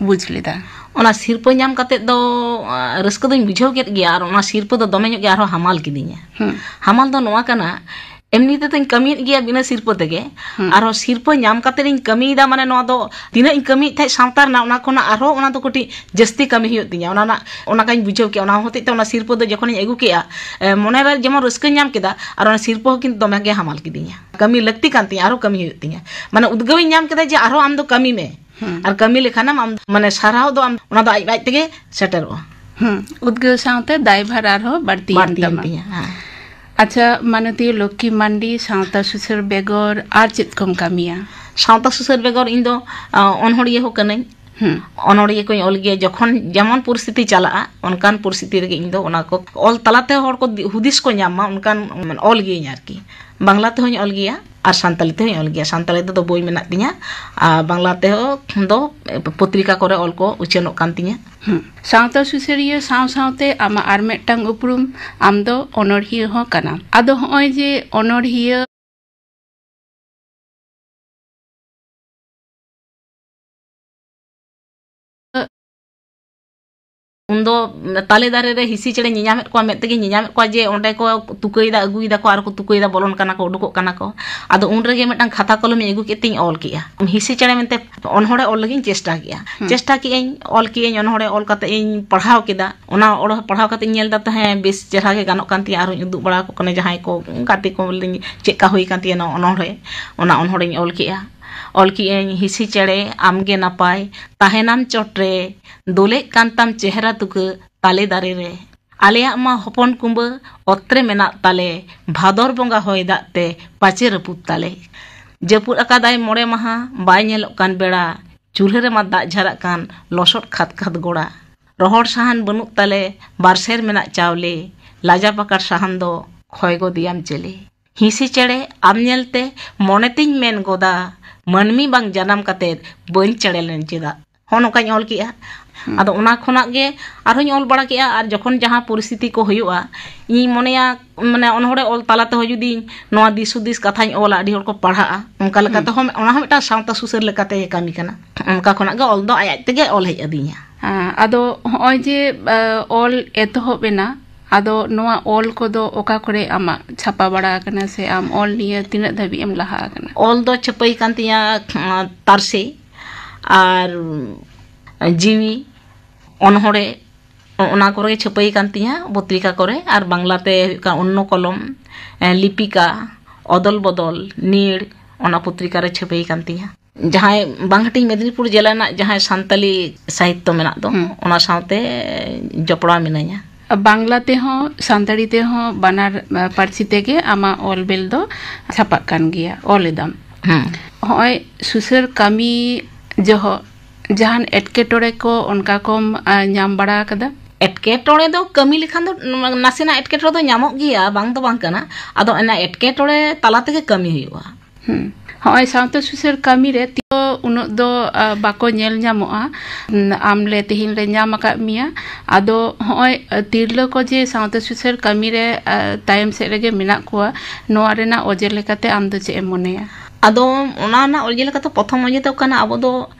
ᱵᱩᱡᱽ ᱞᱮᱫᱟ? ᱚᱱᱟ ᱥᱤᱨᱯᱟᱹ ᱧᱟᱢ ᱠᱟᱛᱮ ᱫᱚ, ᱟ, ᱨᱟᱹᱥᱠᱟᱹ ᱫᱚᱧ ᱵᱩᱡᱷᱟᱹᱣ ᱠᱮᱫ ᱜᱮᱭᱟ, ᱟᱨ ᱚᱱᱟ ᱥᱤᱨᱯᱟᱹ ᱫᱚ ᱫᱚᱢᱮ ᱧᱚᱜ ᱜᱮ ᱟᱨᱦᱚᱸ ᱦᱟᱢᱟᱞ ᱠᱤᱫᱤᱧᱟ᱾ ᱦᱩᱸ᱾ ᱦᱟᱢᱟᱞ ᱫᱚ ᱱᱚᱣᱟ ᱠᱟᱱᱟ, ᱮᱢᱱᱤ ᱛᱮᱫᱚᱧ ᱠᱟᱹᱢᱤᱭᱮᱫ ᱜᱮᱭᱟ ᱵᱤᱱᱟᱹ ᱥᱤᱨᱯᱟᱹ ᱛᱮᱜᱮ, ᱦᱩᱸ᱾ ᱟᱨᱦᱚᱸ ᱥᱤᱨᱯᱟᱹ ᱧᱟᱢ ᱠᱟᱛᱮ ᱤᱧ ᱠᱟᱹᱢᱤᱭᱮᱫᱟ, ᱢᱟᱱᱮ ᱱᱚᱣᱟ ᱫᱚ ᱛᱤᱱᱟᱹᱜ ᱤᱧ ᱠᱟᱹᱢᱤᱭᱮᱫ ᱛᱟᱦᱮᱸᱫ ᱥᱟᱶᱛᱟ ᱨᱮᱱᱟᱜ, ᱚᱱᱟ ᱠᱷᱚᱱᱟᱜ ᱟᱨᱦᱚᱸ ᱚᱱᱟ ᱫᱚ ᱠᱟᱹᱴᱤᱡ ᱡᱟᱹᱥᱛᱤ ᱠᱟᱹᱢᱤ ᱦᱩᱭᱩᱜ ᱛᱤᱧᱟ᱾ ᱚᱱᱟ ᱨᱮᱱᱟᱜ, ᱚᱱᱟ ᱠᱟᱧ ᱵᱩᱡᱷᱟᱹᱣ ᱠᱮᱜᱼᱟ᱾ ᱚᱱᱟ ᱦᱚᱛᱮᱡ ᱛᱮ ᱚᱱᱟ ᱥᱤᱨᱯᱟᱹ ᱫᱚ ᱡᱚᱠᱷᱚᱱᱤᱧ ᱟᱹᱜᱩ ᱠᱮᱜᱼᱟ, ᱮ, ᱢᱚᱱᱮ ᱨᱮ ᱡᱮᱢᱚᱱ ᱨᱟᱹᱥᱠᱟᱹᱧ ᱧᱟᱢ ᱠᱮᱫᱟ, ᱟᱨ ᱚᱱᱟ ᱥᱤᱨᱯᱟᱹ ᱦᱚᱸ ᱠᱤᱱᱛᱩ ᱫᱚᱢᱮ ᱜᱮ ᱦᱟᱢᱟᱞ ᱠᱤᱫᱤᱧᱟ᱾ ᱠᱟᱹᱢᱤ ᱞᱟᱹᱠᱛᱤ ᱠᱟᱱ ᱛᱤᱧᱟ, ᱟᱨᱦᱚᱸ ᱠᱟᱹᱢᱤ ᱦᱩᱭᱩᱜ ᱛᱤᱧᱟ᱾ ᱢᱟᱱᱮ ᱩᱫᱽᱜᱟᱹᱣ ᱤᱧ ᱧᱟᱢ ᱠᱮᱫᱟ ᱡᱮ ᱟᱨᱦᱚᱸ ᱟᱢ ᱫᱚ ᱠᱟᱹᱢᱤ ᱢᱮ᱾ ᱦᱩᱸ᱾ ᱟᱨ ᱠᱟᱹᱢᱤ ᱞᱮᱠᱷᱟᱱᱮᱢ ᱟᱢ, ᱢᱟᱱᱮ ᱥᱟᱨᱦᱟᱣ ᱫᱚ ᱟᱢ, ᱚᱱᱟ ᱫᱚ ᱟᱡ ᱟᱡ ᱛᱮᱜᱮ ᱥᱮᱴᱮᱨᱚᱜᱼᱟ᱾ ᱦᱩᱸ᱾ ᱩᱫᱽᱜᱟᱹᱣ ᱥᱟᱶᱛᱮ ᱫᱟᱭᱵᱷᱟᱨ ᱟᱨᱦᱚᱸ ᱵᱟᱹᱲᱛᱤᱭᱮᱱ ᱵᱟᱹᱲᱛᱤᱭᱮᱱ ᱛᱟᱢᱟ᱾ ᱛᱤᱧᱟ, ᱦᱮᱸ᱾ ᱟᱪᱪᱷᱟ, ᱢᱟᱱᱚᱛᱤᱭᱟᱹ ᱞᱚᱠᱠᱷᱤ ᱢᱟᱱᱰᱤ, ᱥᱟᱶᱛᱟ ᱥᱩᱥᱟᱹᱨ ᱵᱮᱜᱚᱨ ᱟᱨ ᱪᱮᱫ ᱠᱚᱢ ᱠᱟᱹᱢᱤᱭᱟ? ᱥᱟᱶᱛᱟ ᱥᱩᱥᱟᱹᱨ ᱵᱮᱜᱚᱨ ᱤᱧ ᱫᱚ, ᱟ, ᱚᱱᱚᱬᱦᱤᱭᱟᱹ ᱦᱚᱸ ᱠᱟᱹᱱᱟᱹᱧ᱾ ᱦᱩᱸ᱾ ᱚᱱᱚᱬᱦᱤᱭᱟᱹ ᱠᱚᱧ ᱚᱞ ᱜᱮᱭᱟ᱾ ᱡᱚᱠᱷᱚᱱ ᱡᱮᱢᱚᱱ ᱯᱚᱨᱤᱥᱛᱷᱤᱛᱤ ᱪᱟᱞᱟᱜᱼᱟ, ᱚᱱᱠᱟᱱ ᱯᱚᱨᱤᱥᱛᱷᱤᱛᱤ ᱨᱮᱜᱮ ᱤᱧ ᱫᱚ ᱚᱱᱟ ᱠᱚ ᱚᱞ ᱛᱟᱞᱟᱛᱮ ᱦᱚᱲ ᱠᱚ ᱫᱤ-, ᱦᱩᱫᱤᱥ ᱠᱚ ᱧᱟᱢ ᱢᱟ, ᱚᱱᱠᱟᱱ ᱚᱞ ᱜᱤᱭᱟᱹᱧ ᱟᱨᱠᱤ᱾ ᱵᱟᱝᱞᱟ ᱛᱮᱦᱚᱸᱧ ᱚᱞ ᱜᱮᱭᱟ ᱟᱨ ᱥᱟᱱᱛᱟᱞᱤ ᱛᱮᱦᱚᱸᱧ ᱚᱞ ᱜᱮᱭᱟ᱾ ᱥᱟᱱᱛᱟᱞᱤ ᱛᱮᱫᱚ ᱵᱳᱭ ᱢᱮᱱᱟᱜ ᱛᱤᱧᱟ, ᱟᱨ ᱵᱟᱝᱞᱟ ᱛᱮᱦᱚᱸ ᱫᱚ ᱯᱚᱛᱨᱤᱠᱟ ᱠᱚᱨᱮ ᱚᱞ ᱠᱚ ᱩᱪᱷᱟᱹᱱᱚᱜ ᱠᱟᱱ ᱛᱤᱧᱟ᱾ ᱦᱩᱸ᱾ ᱥᱟᱶᱛᱟ ᱥᱩᱥᱟᱹᱨᱤᱭᱟᱹ ᱥᱟᱶ ᱥᱟᱶᱛᱮ ᱟᱢᱟᱜ ᱟᱨ ᱢᱤᱫᱴᱟᱝ ᱩᱯᱨᱩᱢ, ᱟᱢ ᱫᱚ ᱚᱱᱚᱬᱦᱤᱭᱟᱹ ᱦᱚᱸ ᱠᱟᱱᱟᱢ᱾ ᱟᱫᱚ ᱦᱚᱸᱜᱼᱚᱭ ᱡᱮ ᱚᱱᱚᱬᱦᱤᱭᱟᱹ ᱩᱱᱫᱚ ᱛᱟᱞᱮ ᱫᱟᱨᱮ ᱨᱮ ᱦᱤᱸᱥᱤ ᱪᱮᱬᱮ ᱧᱮᱧᱟᱢᱮᱫ ᱠᱚᱣᱟ, ᱢᱮᱫ ᱛᱮᱜᱮ ᱧᱮᱧᱟᱢᱮᱫ ᱠᱚᱣᱟ ᱡᱮ ᱚᱸᱰᱮ ᱠᱚ ᱛᱩᱠᱟᱹᱭᱮᱫᱟ, ᱟᱹᱜᱩᱭᱮᱫᱟ ᱠᱚ ᱟᱨ ᱠᱚ ᱛᱩᱠᱟᱹᱭᱮᱫᱟ, ᱵᱚᱞᱚᱱ ᱠᱟᱱᱟ ᱠᱚ, ᱩᱰᱩᱠᱚᱜ ᱠᱟᱱᱟ ᱠᱚ᱾ ᱟᱫᱚ ᱩᱱ ᱨᱮᱜᱮ ᱢᱤᱫᱴᱟᱝ ᱠᱷᱟᱛᱟ ᱠᱚᱞᱚᱢᱤᱧ ᱟᱹᱜᱩ ᱠᱮᱫ ᱛᱤᱧ ᱚᱞ ᱠᱮᱜᱼᱟ᱾ ᱦᱤᱸᱥᱤ ᱪᱮᱬᱮ ᱢᱮᱱᱛᱮ ᱚᱱᱚᱬᱦᱮ ᱚᱞ ᱞᱟᱹᱜᱤᱫ ᱤᱧ ᱪᱮᱥᱴᱟ ᱠᱮᱜᱼᱟ᱾ ᱦᱩᱸ᱾ ᱪᱮᱥᱴᱟ ᱠᱮᱜᱼᱟᱹᱧ, ᱚᱞ ᱠᱮᱜᱼᱟᱹᱧ, ᱚᱱᱚᱬᱦᱮ ᱚᱞ ᱠᱟᱛᱮ ᱤᱧ ᱯᱟᱲᱦᱟᱣ ᱠᱮᱫᱟ᱾ ᱚᱱᱟ ᱚᱞ ᱯᱟᱲᱦᱟᱣ ᱠᱟᱛᱮ ᱤᱧ ᱧᱮᱞ ᱮᱫᱟ, ᱛᱟᱦᱮᱸ ᱵᱮᱥ ᱪᱮᱦᱨᱟ ᱜᱮ ᱜᱟᱱᱚᱜ ᱠᱟᱱ ᱛᱤᱧᱟ᱾ ᱟᱨᱦᱚᱸᱧ ᱩᱫᱩᱜ ᱵᱟᱲᱟ ᱟᱠᱚ ᱠᱟᱱᱟ ᱡᱟᱦᱟᱸᱭ ᱠᱚ, ᱜᱟᱛᱮ ᱠᱚ, ᱵᱚᱞᱮ ᱪᱮᱫ ᱞᱮᱠᱟ ᱦᱩᱭ ᱠᱟᱱ ᱛᱤᱧᱟ ᱱᱚᱣᱟ ᱚᱱᱚᱬᱦᱮ᱾ ᱚᱱᱟ ᱚᱱᱚᱬᱦᱮᱧ ᱚᱞ ᱠᱮᱜᱼᱟ᱾ ᱚᱞ ᱠᱮᱜᱼᱟᱹᱧ, ᱦᱤᱸᱥᱤ ᱪᱮᱬᱮ ᱟᱢᱜᱮ ᱱᱟᱯᱟᱭ, ᱛᱟᱦᱮᱱᱟᱢ ᱪᱚᱴᱨᱮ, ᱫᱳᱞᱮᱜ ᱠᱟᱱ ᱛᱟᱢ ᱪᱮᱦᱨᱟ ᱛᱩᱠᱟᱹ ᱛᱟᱞᱮ ᱫᱟᱨᱮ ᱨᱮ᱾ ᱟᱞᱮᱭᱟᱜ ᱢᱟ ᱦᱚᱯᱚᱱ ᱠᱩᱢᱵᱟᱹ ᱚᱛ ᱨᱮ ᱢᱮᱱᱟᱜ ᱛᱟᱞᱮ, ᱵᱷᱟᱫᱚᱨ ᱵᱚᱸᱜᱟ ᱦᱚᱭ ᱫᱟᱜ ᱛᱮ ᱯᱟᱪᱮ ᱨᱟᱹᱯᱩᱫ ᱛᱟᱞᱮ᱾ ᱡᱟᱹᱯᱩᱫ ᱟᱠᱟᱫᱟᱭ ᱢᱚᱬᱮ ᱢᱟᱦᱟ, ᱵᱟᱭ ᱧᱮᱞᱚᱜ ᱠᱟᱱ ᱵᱮᱲᱟ, ᱪᱩᱞᱦᱟᱹ ᱨᱮᱢᱟ ᱫᱟᱜ ᱡᱷᱟᱨᱟᱜ ᱠᱟᱱ ᱞᱚᱥᱚᱫ ᱠᱷᱟᱫ ᱠᱷᱟᱫ ᱜᱚᱲᱟ᱾ ᱨᱚᱦᱚᱲ ᱥᱟᱦᱟᱱ ᱵᱟᱹᱱᱩᱜ ᱛᱟᱞᱮ, ᱵᱟᱨᱥᱮᱨ ᱢᱮᱱᱟᱜ ᱪᱟᱣᱞᱮ, ᱞᱟᱡᱟ ᱯᱟᱠᱟᱲ ᱥᱟᱦᱟᱱ ᱫᱚ ᱠᱷᱚᱭ ᱜᱚᱫᱮᱭᱟᱢ ᱪᱮᱞᱮ᱾ ᱦᱤᱸᱥᱤ ᱪᱮᱬᱮ ᱟᱢ ᱧᱮᱞᱛᱮ ᱢᱚᱱᱮ ᱛᱤᱧ ᱢᱮᱱ ᱜᱚᱫᱟ, ᱢᱟᱹᱱᱢᱤ ᱵᱟᱝ ᱡᱟᱱᱟᱢ ᱠᱟᱛᱮ ᱵᱟᱹᱧ ᱪᱮᱬᱮ ᱞᱮᱱ ᱪᱮᱫᱟᱜ᱾ ᱦᱚᱸ, ᱱᱚᱝᱠᱟᱧ ᱚᱞ ᱠᱮᱜᱼᱟ᱾ ᱦᱩᱸ᱾ ᱟᱫᱚ ᱚᱱᱟ ᱠᱷᱚᱱᱟᱜ ᱜᱮ ᱟᱨᱦᱚᱸᱧ ᱚᱞ ᱵᱟᱲᱟ ᱠᱮᱜᱼᱟ, ᱟᱨ ᱡᱚᱠᱷᱚᱱ ᱡᱟᱦᱟᱸ ᱯᱚᱨᱤᱥᱛᱷᱤᱛᱤ ᱠᱚ ᱦᱩᱭᱩᱜᱼᱟ, ᱤᱧᱤᱧ ᱢᱚᱱᱮᱭᱟ, ᱢᱟᱱᱮ, ᱚᱱᱚᱬᱦᱮ ᱚᱞ ᱛᱟᱞᱟ ᱛᱮᱦᱚᱸ ᱡᱩᱫᱤ ᱱᱚᱣᱟ ᱫᱤᱥ ᱦᱩᱫᱤᱥ ᱠᱟᱛᱷᱟᱧ ᱚᱞᱟ, ᱟᱹᱰᱤ ᱦᱚᱲ ᱠᱚ ᱯᱟᱲᱦᱟᱜᱼᱟ, ᱚᱱᱠᱟ ᱞᱮᱠᱟᱛᱮ ᱦᱩᱸ᱾ ᱦᱚᱸ ᱚᱱᱟ ᱦᱚᱸ ᱢᱤᱫᱴᱟᱝ ᱥᱟᱶᱛᱟ ᱥᱩᱥᱟᱹᱨ ᱞᱮᱠᱟᱛᱮ ᱜᱮ ᱠᱟᱹᱢᱤ ᱠᱟᱱᱟ᱾ ᱚᱱᱠᱟ ᱠᱷᱚᱱᱟᱜ ᱜᱮ ᱚᱞ ᱫᱚ ᱟᱡ ᱟᱡ ᱛᱮᱜᱮ ᱚᱞ ᱦᱮᱡ ᱟᱹᱫᱤᱧᱟ᱾ ᱦᱮᱸ, ᱟᱫᱚ ᱦᱚᱸᱜᱼᱚᱭ ᱡᱮ, ᱟ, ᱚᱞ ᱮᱛᱚᱦᱚᱵ ᱮᱱᱟ, ᱟᱫᱚ ᱱᱚᱣᱟ ᱚᱞ ᱠᱚᱫᱚ ᱚᱠᱟ ᱠᱚᱨᱮ ᱟᱢᱟᱜ ᱪᱷᱟᱯᱟ ᱵᱟᱲᱟ ᱟᱠᱟᱱᱟ, ᱥᱮ ᱟᱢ ᱚᱞ ᱱᱤᱭᱟᱹ ᱛᱤᱱᱟᱹᱜ ᱫᱷᱟᱹᱵᱤᱡ ᱮᱢ ᱞᱟᱦᱟ ᱟᱠᱟᱱᱟ? ᱚᱞ ᱫᱚ ᱪᱷᱟᱹᱯᱟᱹᱭ ᱠᱟᱱ ᱛᱤᱧᱟ, ᱟᱸ, ᱛᱟᱨᱥᱮ ᱟᱨ ᱡᱤᱣᱤ, ᱚᱱᱚᱬᱦᱮ, ᱚ-, ᱚᱱᱟ ᱠᱚᱨᱮ ᱪᱷᱟᱹᱯᱟᱹᱭ ᱠᱟᱱ ᱛᱤᱧᱟ ᱯᱚᱛᱨᱤᱠᱟ ᱠᱚᱨᱮ, ᱟᱨ ᱵᱟᱝᱞᱟᱛᱮ ᱦᱩᱭᱩᱜ ᱠᱟᱱᱟ ᱚᱱᱱᱚ ᱠᱚᱞᱚᱢ, ᱮ, ᱞᱤᱯᱤᱠᱟ, ᱚᱫᱚᱞ ᱵᱚᱫᱚᱞ, ᱱᱤᱲ, ᱚᱱᱟ ᱯᱚᱛᱨᱤᱠᱟ ᱨᱮ ᱪᱷᱟᱹᱯᱟᱹᱭ ᱠᱟᱱ ᱛᱤᱧᱟ᱾ ᱡᱟᱦᱟᱸᱭ ᱵᱟᱝ ᱦᱟᱹᱴᱤᱧ ᱢᱮᱫᱽᱱᱤᱯᱩᱨ ᱡᱮᱞᱟ ᱨᱮᱱᱟᱜ ᱡᱟᱦᱟᱸᱭ ᱥᱟᱱᱛᱟᱞᱤ ᱥᱟᱦᱤᱛᱛᱚ ᱢᱮᱱᱟᱜ ᱫᱚ, ᱦᱩᱸ᱾ ᱚᱱᱟ ᱥᱟᱶᱛᱮ ᱡᱚᱯᱲᱟᱣ ᱢᱤᱱᱟᱹᱧᱟ᱾ ᱵᱟᱝᱞᱟ ᱛᱮᱦᱚᱸ ᱥᱟᱱᱛᱟᱲᱤ ᱛᱮᱦᱚᱸ ᱵᱟᱱᱟᱨ, ᱟ, ᱯᱟᱹᱨᱥᱤ ᱛᱮᱜᱮ ᱟᱢᱟᱜ ᱚᱞ ᱵᱮᱞ ᱫᱚ ᱪᱷᱟᱯᱟᱜ ᱠᱟᱱ ᱜᱮᱭᱟ, ᱚᱞ ᱮᱫᱟᱢ᱾ ᱦᱩᱸ᱾ ᱦᱚᱸᱜᱼᱚᱭ ᱥᱩᱥᱟᱹᱨ ᱠᱟᱹᱢᱤ ᱡᱚᱦᱚᱜ ᱡᱟᱦᱟᱱ ᱮᱴᱠᱮᱴᱚᱬᱮ ᱠᱚ ᱚᱱᱠᱟ ᱠᱚᱢ, ᱟ, ᱧᱟᱢ ᱵᱟᱲᱟ ᱟᱠᱟᱫᱟ? ᱮᱴᱠᱮᱴᱚᱬᱮ ᱫᱚ ᱠᱟᱹᱢᱤ ᱞᱮᱠᱷᱟᱱ ᱫᱚ ᱱᱟᱥᱮᱱᱟᱜ ᱮᱴᱠᱮᱴᱚᱬᱮ ᱫᱚ ᱧᱟᱢᱚᱜ ᱜᱮᱭᱟ, ᱵᱟᱝ ᱫᱚ ᱵᱟᱝ ᱠᱟᱱᱟ᱾ ᱟᱫᱚ ᱚᱱᱟ ᱮᱴᱠᱮᱴᱚᱬᱮ ᱛᱟᱞᱟ ᱛᱮᱜᱮ ᱠᱟᱹᱢᱤ ᱦᱩᱭᱩᱜᱼᱟ᱾ ᱦᱩᱸ᱾ ᱦᱚᱸᱜᱼᱚᱭ ᱥᱟᱶᱛᱟ ᱥᱩᱥᱟᱹᱨ ᱠᱟᱹᱢᱤ ᱨᱮ ᱛᱤ-, ᱩᱱᱟᱹᱜ ᱫᱚ, ᱟ, ᱵᱟᱠᱚ ᱧᱮᱞ ᱧᱟᱢᱚᱜᱼᱟ᱾ ᱦᱩᱸ, ᱟᱢ ᱞᱮ ᱛᱮᱦᱮᱧ ᱞᱮ ᱧᱟᱢ ᱟᱠᱟᱫ ᱢᱮᱭᱟ᱾ ᱟᱫᱚ ᱦᱚᱸᱜᱼᱚᱭ, ᱟ, ᱛᱤᱨᱞᱟᱹ ᱠᱚ ᱡᱮ ᱥᱟᱶᱛᱟ ᱥᱩᱥᱟᱹᱨ ᱠᱟᱹᱢᱤ ᱨᱮ, ᱟ, ᱛᱟᱭᱚᱢ ᱥᱮᱫ ᱨᱮᱜᱮ ᱢᱮᱱᱟᱜ ᱠᱚᱣᱟ, ᱱᱚᱣᱟ ᱨᱮᱱᱟᱜ ᱚᱡᱮ ᱞᱮᱠᱟᱛᱮ ᱟᱢ ᱫᱚ ᱪᱮᱫ ᱮᱢ ᱢᱚᱱᱮᱭᱟ? ᱟᱫᱚ ᱚᱱᱟ ᱨᱮᱱᱟᱜ ᱚᱡᱮ ᱞᱮᱠᱟᱛᱮ ᱯᱨᱚᱛᱷᱚᱢ ᱚᱡᱮ ᱫᱚ ᱠᱟᱱᱟ, ᱟᱵᱚ ᱫᱚ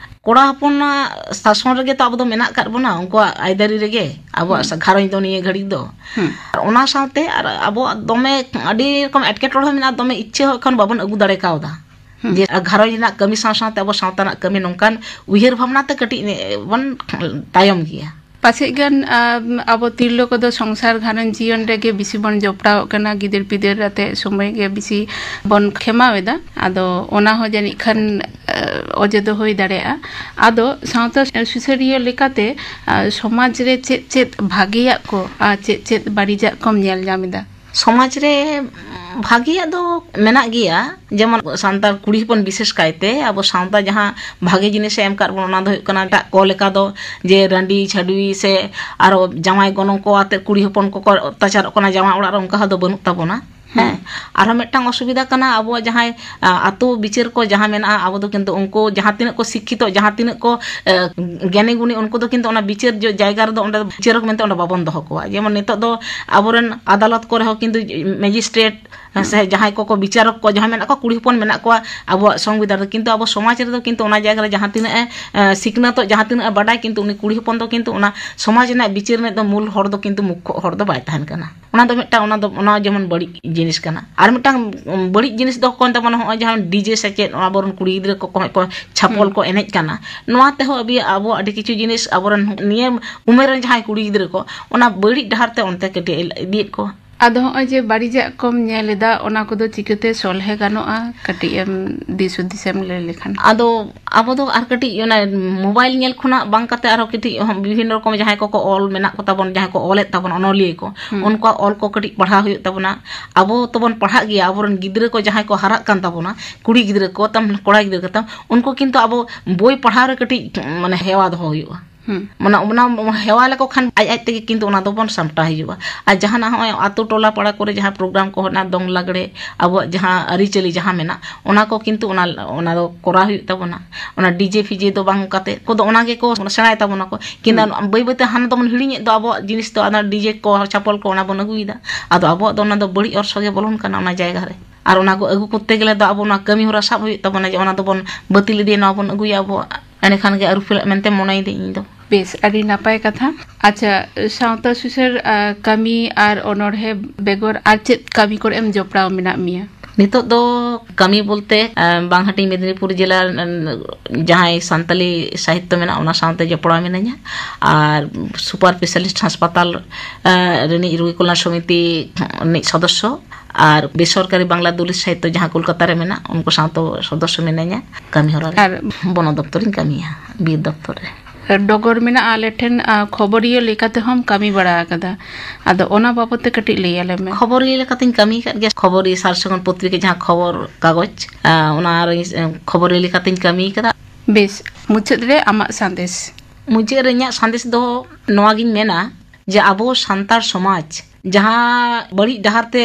ᱠᱚᱲᱟ ᱦᱚᱯᱚᱱᱟᱜ ᱥᱟᱥᱚᱱ ᱨᱮᱜᱮ ᱛᱚ ᱟᱵᱚ ᱫᱚ ᱢᱮᱱᱟᱜ ᱟᱠᱟᱫ ᱵᱚᱱᱟ, ᱩᱱᱠᱩᱣᱟᱜ ᱟᱹᱭᱫᱟᱹᱨᱤ ᱨᱮᱜᱮ ᱟᱵᱚᱣᱟᱜ ᱦᱩᱸ᱾ ᱥᱟ-, ᱜᱷᱟᱨᱚᱸᱡᱽ ᱫᱚ ᱱᱤᱭᱟᱹ ᱜᱷᱟᱹᱲᱤᱡ ᱫᱚ᱾ ᱦᱩᱸ᱾ ᱟᱨ ᱚᱱᱟ ᱥᱟᱶᱛᱮ ᱟᱨ ᱟᱵᱚᱣᱟᱜ ᱫᱚᱢᱮ ᱟᱹᱰᱤ ᱨᱚᱠᱚᱢ ᱮᱴᱠᱮᱴᱚᱬᱮ ᱦᱚᱸ ᱢᱮᱱᱟᱜᱼᱟ, ᱫᱚᱢᱮ ᱤᱪᱪᱷᱟᱹ ᱦᱚᱸ ᱮᱠᱷᱚᱱ ᱵᱟᱵᱚᱱ ᱟᱹᱜᱩ ᱫᱟᱲᱮ ᱠᱟᱣᱫᱟ᱾ ᱦᱩᱸ᱾ ᱡᱮ ᱜᱷᱟᱨᱚᱸᱡᱽ ᱨᱮᱱᱟᱜ ᱠᱟᱹᱢᱤ ᱥᱟᱶ ᱥᱟᱶᱛᱮ ᱟᱵᱚ ᱥᱟᱶᱛᱟ ᱨᱮᱱᱟᱜ ᱠᱟᱹᱢᱤ, ᱱᱚᱝᱠᱟᱱ ᱩᱭᱦᱟᱹᱨ ᱵᱷᱟᱵᱽᱱᱟ ᱛᱮ ᱠᱟᱹᱴᱤᱡ ᱵᱚᱱ ᱛᱟᱭᱚᱢ ᱜᱮᱭᱟ᱾ ᱯᱟᱪᱮᱫ ᱜᱟᱱ, ᱟᱢ, ᱟᱵᱚ ᱛᱤᱨᱞᱟᱹ ᱠᱚᱫᱚ ᱥᱚᱝᱥᱟᱨ ᱜᱷᱟᱨᱚᱸᱡᱽ ᱡᱤᱭᱚᱱ ᱨᱮᱜᱮ ᱵᱮᱥᱤ ᱵᱚᱱ ᱡᱚᱯᱲᱟᱣᱚᱜ ᱠᱟᱱᱟ, ᱜᱤᱫᱟᱹᱨ ᱯᱤᱫᱟᱹᱨ ᱟᱛᱮ ᱥᱚᱢᱚᱭ ᱜᱮ ᱵᱮᱥᱤ ᱵᱚᱱ ᱠᱷᱮᱢᱟᱣ ᱮᱫᱟ᱾ ᱟᱫᱚ ᱚᱱᱟ ᱦᱚᱸ ᱡᱟᱹᱱᱤᱡ ᱠᱷᱟᱱ, ᱮ, ᱚᱡᱮ ᱫᱚ ᱦᱩᱭ ᱫᱟᱲᱮᱭᱟᱜᱼᱟ᱾ ᱟᱫᱚ ᱥᱟᱶᱛᱟ ᱥᱩᱥᱟᱹᱨᱤᱭᱟᱹ ᱞᱮᱠᱟᱛᱮ, ᱟ, ᱥᱚᱢᱟᱡᱽ ᱨᱮ ᱪᱮᱫ ᱪᱮᱫ ᱵᱷᱟᱜᱮᱭᱟᱜ ᱠᱚ ᱟᱨ ᱪᱮᱫ ᱪᱮᱫ ᱵᱟᱹᱲᱤᱡᱟᱜ ᱠᱚᱢ ᱧᱮᱞ ᱧᱟᱢ ᱮᱫᱟ? ᱥᱚᱢᱟᱡᱽ ᱨᱮ, ᱩᱢ, ᱵᱷᱟᱜᱮᱭᱟᱜ ᱫᱚ ᱢᱮᱱᱟᱜ ᱜᱮᱭᱟ, ᱡᱮᱢᱚᱱ ᱥᱟᱱᱛᱟᱲ ᱠᱩᱲᱤ ᱦᱚᱯᱚᱱ ᱵᱤᱥᱮᱥ ᱠᱟᱭᱛᱮ ᱟᱵᱚ ᱥᱟᱶᱛᱟ ᱡᱟᱦᱟᱸ ᱵᱷᱟᱜᱮ ᱡᱤᱱᱤᱥᱮ ᱮᱢ ᱠᱟᱫ ᱵᱚᱱᱟ, ᱚᱱᱟ ᱫᱚ ᱦᱩᱭᱩᱜ ᱠᱟᱱᱟ ᱮᱴᱟᱜ ᱠᱚ ᱞᱮᱠᱟ ᱫᱚ ᱡᱮ ᱨᱟᱺᱰᱤ ᱪᱷᱟᱹᱰᱣᱤ ᱥᱮ ᱟᱨᱚ ᱡᱟᱶᱟᱭ ᱜᱚᱱᱚᱝ ᱠᱚ ᱟᱛᱮ ᱠᱩᱲᱤ ᱦᱚᱯᱚᱱ ᱠᱚᱠᱚ ᱚᱛᱛᱟᱪᱟᱨᱚᱜ ᱠᱟᱱᱟ ᱡᱟᱶᱟᱭ ᱚᱲᱟᱜ ᱨᱮ, ᱚᱱᱠᱟ ᱦᱚᱸ ᱫᱚ ᱵᱟᱹᱱᱩᱜ ᱛᱟᱵᱚᱱᱟ᱾ ᱦᱮᱸ᱾ ᱦᱮᱸ, ᱟᱨᱦᱚᱸ ᱢᱤᱫᱴᱟᱝ ᱚᱥᱩᱵᱤᱫᱷᱟ ᱠᱟᱱᱟ, ᱟᱵᱚᱣᱟᱜ ᱡᱟᱦᱟᱸᱭ, ᱟ, ᱟᱛᱳ ᱵᱤᱪᱟᱹᱨ ᱠᱚ ᱡᱟᱦᱟᱸ ᱢᱮᱱᱟᱜᱼᱟ, ᱟᱵᱚ ᱫᱚ ᱠᱤᱱᱛᱩ ᱩᱱᱠᱩ ᱡᱟᱦᱟᱸ ᱛᱤᱱᱟᱹᱜ ᱠᱚ ᱥᱤᱠᱠᱷᱤᱛᱚ, ᱡᱟᱦᱟᱸ ᱛᱤᱱᱟᱹᱜ ᱠᱚ, ᱮ, ᱜᱮᱭᱟᱱᱤ ᱜᱩᱱᱤ, ᱩᱱᱠᱩ ᱫᱚ ᱠᱤᱱᱛᱩ ᱚᱱᱟ ᱵᱤᱪᱟᱹᱨ ᱡᱚ-, ᱡᱟᱭᱜᱟ ᱨᱮᱫᱚ ᱚᱸᱰᱮ ᱵᱤᱪᱟᱹᱨᱚᱠ ᱢᱮᱱᱛᱮ ᱚᱸᱰᱮ ᱵᱟᱵᱚᱱ ᱫᱚᱦᱚ ᱠᱚᱣᱟ᱾ ᱡᱮᱢᱚᱱ ᱱᱤᱛᱚᱜ ᱫᱚ ᱟᱵᱚᱨᱮᱱ ᱟᱫᱟᱞᱚᱛ ᱠᱚᱨᱮ ᱦᱚᱸ ᱠᱤᱱᱛᱩ ᱢᱮᱡᱤᱥᱴᱨᱮᱴ ᱥᱮ ᱡᱟᱦᱟᱸᱭ ᱠᱚᱠᱚ ᱵᱤᱪᱟᱨᱚᱠ ᱠᱚ ᱡᱟᱦᱟᱸ ᱢᱮᱱᱟᱜ ᱠᱚᱣᱟ, ᱠᱩᱲᱤ ᱦᱚᱯᱚᱱ ᱢᱮᱱᱟᱜ ᱠᱚᱣᱟ ᱟᱵᱚᱣᱟᱜ ᱥᱚᱝᱵᱤᱫᱷᱟᱱ ᱨᱮ, ᱠᱤᱱᱛᱩ ᱟᱵᱚ ᱥᱚᱢᱟᱡᱽ ᱨᱮᱫᱚ ᱠᱤᱱᱛᱩ ᱚᱱᱟ ᱡᱟᱭᱜᱟ ᱨᱮ ᱡᱟᱦᱟᱸ ᱛᱤᱱᱟᱹᱜ ᱮ, ᱮ, ᱥᱤᱠᱷᱱᱟᱹᱛᱚᱜ, ᱡᱟᱦᱟᱸ ᱛᱤᱱᱟᱹᱜ ᱮ ᱵᱟᱰᱟᱭ, ᱠᱤᱱᱛᱩ ᱩᱱᱤ ᱠᱩᱲᱤ ᱦᱚᱯᱚᱱ ᱫᱚ ᱠᱤᱱᱛᱩ ᱚᱱᱟ ᱥᱚᱢᱟᱡᱽ ᱨᱮᱱᱟᱜ ᱵᱤᱪᱟᱹᱨ ᱨᱤᱱᱤᱡ ᱫᱚ ᱢᱩᱞ ᱦᱚᱲ ᱫᱚ ᱠᱤᱱᱛᱩ ᱢᱩᱠᱠᱷᱚ ᱦᱚᱲ ᱫᱚ ᱵᱟᱭ ᱛᱟᱦᱮᱱ ᱠᱟᱱᱟ᱾ ᱚᱱᱟ ᱫᱚ ᱢᱤᱫᱴᱟᱝ, ᱚᱱᱟ ᱫᱚ, ᱚᱱᱟ ᱡᱮᱢᱚᱱ ᱵᱟᱹᱲᱤᱡ ᱡᱤᱱᱤᱥ ᱠᱟᱱᱟ᱾ ᱟᱨ ᱢᱤᱫᱴᱟᱝ, ᱩᱢ, ᱵᱟᱹᱲᱤᱡ ᱡᱤᱱᱤᱥ ᱫᱚ ᱠᱟᱱ ᱛᱟᱵᱚᱱᱟ, ᱱᱚᱜᱼᱚᱭ ᱡᱟᱦᱟᱸ ᱰᱤᱡᱮ ᱥᱮᱪᱮᱫ, ᱟᱵᱚᱨᱮᱱ ᱠᱩᱲᱤ ᱜᱤᱫᱽᱨᱟᱹ ᱠᱚ ᱠᱚ ᱦᱚᱸᱜᱼᱚᱭ ᱠᱚ ᱪᱷᱟᱯᱚᱞ ᱦᱩᱸ᱾ ᱠᱚ ᱮᱱᱮᱡ ᱠᱟᱱᱟ, ᱱᱚᱣᱟ ᱛᱮᱦᱚᱸ ᱟᱵᱤ-, ᱟᱵᱚ ᱟᱹᱰᱤ ᱠᱤᱪᱷᱩ ᱡᱤᱱᱤᱥ ᱟᱵᱚᱨᱮᱱ ᱱᱤᱭᱟᱹ ᱩᱢᱮᱨ ᱨᱮᱱ ᱡᱟᱦᱟᱸᱭ ᱠᱩᱲᱤ ᱜᱤᱫᱽᱨᱟᱹ ᱠᱚ ᱚᱱᱟ ᱵᱟᱹᱲᱤᱡ ᱰᱟᱦᱟᱨ ᱛᱮ ᱚᱱᱛᱮ ᱠᱟᱹᱴᱤᱡ ᱤᱫᱤᱭᱮᱫ ᱠᱚᱣᱟ᱾ ᱟᱫᱚ ᱦᱚᱸᱜᱼᱚᱭ ᱡᱮ ᱵᱟᱹᱲᱤᱡᱟᱜ ᱠᱚᱢ ᱧᱮᱞ ᱮᱫᱟ, ᱚᱱᱟ ᱠᱚᱫᱚ ᱪᱤᱠᱟᱹᱛᱮ ᱥᱚᱞᱦᱮ ᱜᱟᱱᱚᱜᱼᱟ? ᱠᱟᱹᱴᱤᱡ ᱮᱢ ᱫᱤᱥ ᱦᱩᱫᱤᱥ ᱮᱢ ᱞᱟᱹᱭ ᱞᱮᱠᱷᱟᱱ᱾ ᱟᱫᱚ ᱟᱵᱚ ᱫᱚ ᱟᱨ ᱠᱟᱹᱴᱤᱡ ᱚᱱᱟ ᱢᱳᱵᱟᱭᱤᱞ ᱧᱮᱞ ᱠᱷᱚᱱᱟᱜ ᱵᱟᱝ ᱠᱟᱛᱮ ᱟᱨᱦᱚᱸ ᱠᱟᱹᱴᱤᱡ ᱵᱤᱵᱷᱤᱱᱱᱚ ᱨᱚᱠᱚᱢ ᱡᱟᱦᱟᱸᱭ ᱠᱚᱠᱚ ᱚᱞ ᱢᱮᱱᱟᱜ ᱠᱚ ᱛᱟᱵᱚᱱ, ᱡᱟᱦᱟᱸᱭ ᱠᱚ ᱚᱞᱮᱫ ᱛᱟᱵᱚᱱ, ᱚᱱᱚᱞᱤᱭᱟᱹ ᱠᱚ, ᱦᱩᱸ᱾ ᱩᱱᱠᱩᱣᱟᱜ ᱚᱞ ᱠᱚ ᱠᱟᱹᱴᱤᱡ ᱯᱟᱲᱦᱟᱣ ᱦᱩᱭᱩᱜ ᱛᱟᱵᱚᱱᱟ᱾ ᱟᱵᱚ ᱛᱚᱵᱚᱱ ᱯᱟᱲᱦᱟᱜ ᱜᱮᱭᱟ, ᱟᱵᱚᱨᱮᱱ ᱜᱤᱫᱽᱨᱟᱹ ᱠᱚ ᱡᱟᱦᱟᱸᱭ ᱠᱚ ᱦᱟᱨᱟᱜ ᱠᱟᱱ ᱛᱟᱵᱚᱱᱟ, ᱠᱩᱲᱤ ᱜᱤᱫᱽᱨᱟᱹ ᱠᱚ ᱛᱟᱢ, ᱠᱚᱲᱟ ᱜᱤᱫᱽᱨᱟᱹ ᱠᱚ ᱛᱟᱢ, ᱩᱱᱠᱩ ᱠᱤᱱᱛᱩ ᱟᱵᱚ ᱵᱳᱭ ᱯᱟᱲᱦᱟᱣ ᱨᱮ ᱠᱟᱹᱴᱤᱡ, ᱢᱟᱱᱮ, ᱦᱮᱣᱟ ᱫᱚᱦᱚ ᱦᱩᱭᱩᱜᱼᱟ᱾ ᱦᱩᱸ᱾ ᱢᱟᱱᱮ ᱚᱱᱟ ᱦᱮᱣᱟ ᱞᱮᱠᱚ ᱠᱷᱟᱱ ᱟᱡ ᱟᱡ ᱛᱮᱜᱮ ᱠᱤᱱᱛᱩ ᱚᱱᱟ ᱫᱚᱵᱚᱱ ᱥᱟᱢᱴᱟᱣ ᱦᱤᱡᱩᱜᱼᱟ᱾ ᱟᱨ ᱡᱟᱦᱟᱱᱟᱜ ᱦᱚᱸᱜᱼᱚᱭ ᱟᱛᱳ ᱴᱚᱞᱟ ᱯᱟᱲᱟ ᱠᱚᱨᱮ ᱡᱟᱦᱟᱸ ᱯᱨᱳᱜᱨᱟᱢ ᱠᱚ ᱦᱮᱱᱟᱜᱼᱟ, ᱫᱚᱝ ᱞᱟᱜᱽᱲᱮ, ᱟᱵᱚᱣᱟᱜ ᱡᱟᱦᱟᱸ ᱟᱹᱨᱤᱪᱟᱹᱞᱤ ᱡᱟᱦᱟᱸ ᱢᱮᱱᱟᱜ, ᱚᱱᱟ ᱠᱚ ᱠᱤᱱᱛᱩ ᱚᱱᱟ, ᱚᱱᱟ ᱫᱚ ᱠᱚᱨᱟᱣ ᱦᱩᱭᱩᱜ ᱛᱟᱵᱚᱱᱟ᱾ ᱚᱱᱟ ᱰᱤᱡᱮ ᱯᱷᱤᱡᱮ ᱫᱚ ᱵᱟᱝ ᱠᱟᱛᱮ ᱠᱚᱫᱚ ᱚᱱᱟ ᱜᱮᱠᱚ ᱥᱮᱬᱟᱭ ᱛᱟᱵᱚᱱᱟ ᱠᱚ᱾ ᱠᱤᱱᱛᱩ ᱦᱩᱸ᱾ ᱵᱟᱹᱭ ᱵᱟᱹᱭ ᱛᱮ ᱦᱟᱱᱟ ᱫᱚᱵᱚᱱ ᱦᱤᱲᱤᱧᱮᱫ ᱫᱚ ᱟᱵᱚᱣᱟᱜ ᱡᱤᱱᱤᱥ ᱫᱚ, ᱚᱱᱟ ᱰᱤᱡᱮ ᱠᱚ, ᱪᱷᱟᱯᱚᱞ ᱠᱚ, ᱚᱱᱟ ᱵᱚᱱ ᱟᱹᱜᱩᱭᱮᱫᱟ᱾ ᱟᱫᱚ ᱟᱵᱚᱣᱟᱜ ᱫᱚ ᱚᱱᱟ ᱫᱚ ᱵᱟᱹᱲᱤᱡ ᱚᱨᱥᱚᱝ ᱜᱮ ᱵᱚᱞᱚᱱ ᱠᱟᱱᱟ ᱚᱱᱟ ᱡᱟᱭᱜᱟ ᱨᱮ᱾ ᱟᱨ ᱚᱱᱟ ᱠᱚ ᱟᱹᱜᱩ ᱠᱚᱨᱛᱮ ᱜᱮᱞᱮ ᱫᱚ ᱟᱵᱚ ᱚᱱᱟ ᱠᱟᱹᱢᱤ ᱦᱚᱨᱟ ᱥᱟᱵ ᱦᱩᱭᱩᱜ ᱛᱟᱵᱚᱱᱟ, ᱡᱮ ᱚᱱᱟ ᱫᱚᱵᱚᱱ ᱵᱟᱹᱛᱤᱞ ᱤᱫᱤᱭᱟ, ᱱᱚᱣᱟ ᱵᱚᱱ ᱟᱹᱜᱩᱭᱟ ᱟᱵᱚᱣᱟᱜ ᱮᱸᱰᱮᱠᱷᱟᱱ ᱜᱮ ᱟᱹᱨᱩ ᱯᱷᱮᱨᱟᱜ ᱢᱮᱱᱛᱮ ᱢᱚᱱᱮᱭᱮᱫᱟᱹᱧ ᱤᱧ ᱫᱚ᱾ ᱵᱮᱥ, ᱟᱹᱰᱤ ᱱᱟᱯᱟᱭ ᱠᱟᱛᱷᱟ᱾ ᱟᱪᱪᱷᱟ, ᱥᱟᱶᱛᱟ ᱥᱩᱥᱟᱹᱨ, ᱟ, ᱠᱟᱹᱢᱤ ᱟᱨ ᱚᱱᱚᱬᱦᱮ ᱵᱮᱜᱚᱨ ᱟᱨ ᱪᱮᱫ ᱠᱟᱹᱢᱤ ᱠᱚᱨᱮ ᱮᱢ ᱡᱚᱯᱲᱟᱣ ᱢᱮᱱᱟᱜ ᱢᱮᱭᱟ? ᱱᱤᱛᱚᱜ ᱫᱚ ᱠᱟᱹᱢᱤ ᱵᱚᱞᱛᱮ, ᱟ, ᱵᱟᱝ ᱦᱟᱹᱴᱤᱧ ᱢᱮᱫᱽᱱᱤᱯᱩᱨ ᱡᱮᱞᱟ, ᱟ, ᱡᱟᱦᱟᱸᱭ ᱥᱟᱱᱛᱟᱞᱤ ᱥᱟᱦᱤᱛᱛᱚ ᱢᱮᱱᱟᱜᱼᱟ, ᱚᱱᱟ ᱥᱟᱶᱛᱮ ᱡᱚᱯᱲᱟᱣ ᱢᱤᱱᱟᱹᱧᱟ᱾ ᱟᱨ ᱥᱩᱯᱟᱨ ᱥᱯᱮᱥᱟᱞᱤᱥᱴ ᱦᱟᱥᱯᱟᱛᱟᱞ, ᱟ, ᱨᱤᱱᱤᱡ ᱨᱩᱜᱤ ᱠᱚᱞᱭᱟᱱ ᱥᱚᱢᱤᱛᱤ ᱨᱤᱱᱤᱡ ᱥᱚᱫᱚᱥᱥᱚ, ᱟᱨ ᱵᱮᱥᱚᱨᱠᱟᱨᱤ ᱵᱟᱝᱞᱟ ᱫᱩᱞᱤᱥ ᱥᱟᱦᱤᱛᱛᱚ ᱡᱟᱦᱟᱸ ᱠᱳᱞᱠᱟᱛᱟ ᱨᱮ ᱢᱮᱱᱟᱜ, ᱩᱱᱠᱩ ᱥᱟᱶᱛᱮ ᱥᱚᱫᱚᱥᱥᱚ ᱢᱤᱱᱟᱹᱧᱟ᱾ ᱠᱟᱹᱢᱤ ᱦᱚᱨᱟ ᱨᱮ ᱟᱨ ᱵᱚᱱᱚ ᱫᱚᱯᱛᱚᱨᱤᱧ ᱠᱟᱹᱢᱤᱭᱟ, ᱵᱤᱨ ᱫᱚᱯᱛᱚᱨ ᱨᱮ᱾ ᱰᱚᱜᱚᱨ ᱢᱮᱱᱟᱜᱼᱟ, ᱟᱞᱮ ᱴᱷᱮᱱ, ᱟ, ᱠᱷᱚᱵᱚᱨᱤᱭᱟᱹ ᱞᱮᱠᱟ ᱛᱮᱦᱚᱸᱢ ᱠᱟᱹᱢᱤ ᱵᱟᱲᱟ ᱟᱠᱟᱫᱟ᱾ ᱟᱫᱚ ᱚᱱᱟ ᱵᱟᱵᱚᱛ ᱛᱮ ᱠᱟᱹᱴᱤᱡ ᱞᱟᱹᱭ ᱟᱞᱮ ᱢᱮ᱾ ᱠᱷᱚᱵᱚᱨᱤᱭᱟᱹ ᱞᱮᱠᱟᱛᱤᱧ ᱠᱟᱹᱢᱤ ᱟᱠᱟᱫ ᱜᱮᱭᱟ᱾ ᱠᱷᱚᱵᱚᱨᱤᱭᱟᱹ ᱥᱟᱨ ᱥᱟᱹᱜᱩᱱ ᱯᱚᱛᱨᱤᱠᱟ, ᱡᱟᱦᱟᱸ ᱠᱷᱚᱵᱚᱨ ᱠᱟᱜᱚᱡᱽ, ᱟ, ᱚᱱᱟ ᱨᱮ, ᱮ, ᱠᱷᱚᱵᱚᱨᱤᱭᱟᱹ ᱞᱮᱠᱟᱛᱤᱧ ᱠᱟᱹᱢᱤ ᱟᱠᱟᱫᱟ᱾ ᱵᱮᱥ, ᱢᱩᱪᱟᱹᱫ ᱨᱮ ᱟᱢᱟᱜ ᱥᱟᱸᱫᱮᱥ᱾ ᱢᱩᱪᱟᱹᱫ ᱨᱮ ᱤᱧᱟᱹᱜ ᱥᱟᱸᱫᱮᱥ ᱫᱚ ᱱᱚᱣᱟ ᱜᱤᱧ ᱢᱮᱱᱟ ᱡᱮ ᱟᱵᱚ ᱥᱟᱱᱛᱟᱲ ᱥᱚᱢᱟᱡᱽ ᱡᱟᱦᱟᱸ ᱵᱟᱹᱲᱤᱡ ᱰᱟᱦᱟᱨ ᱛᱮ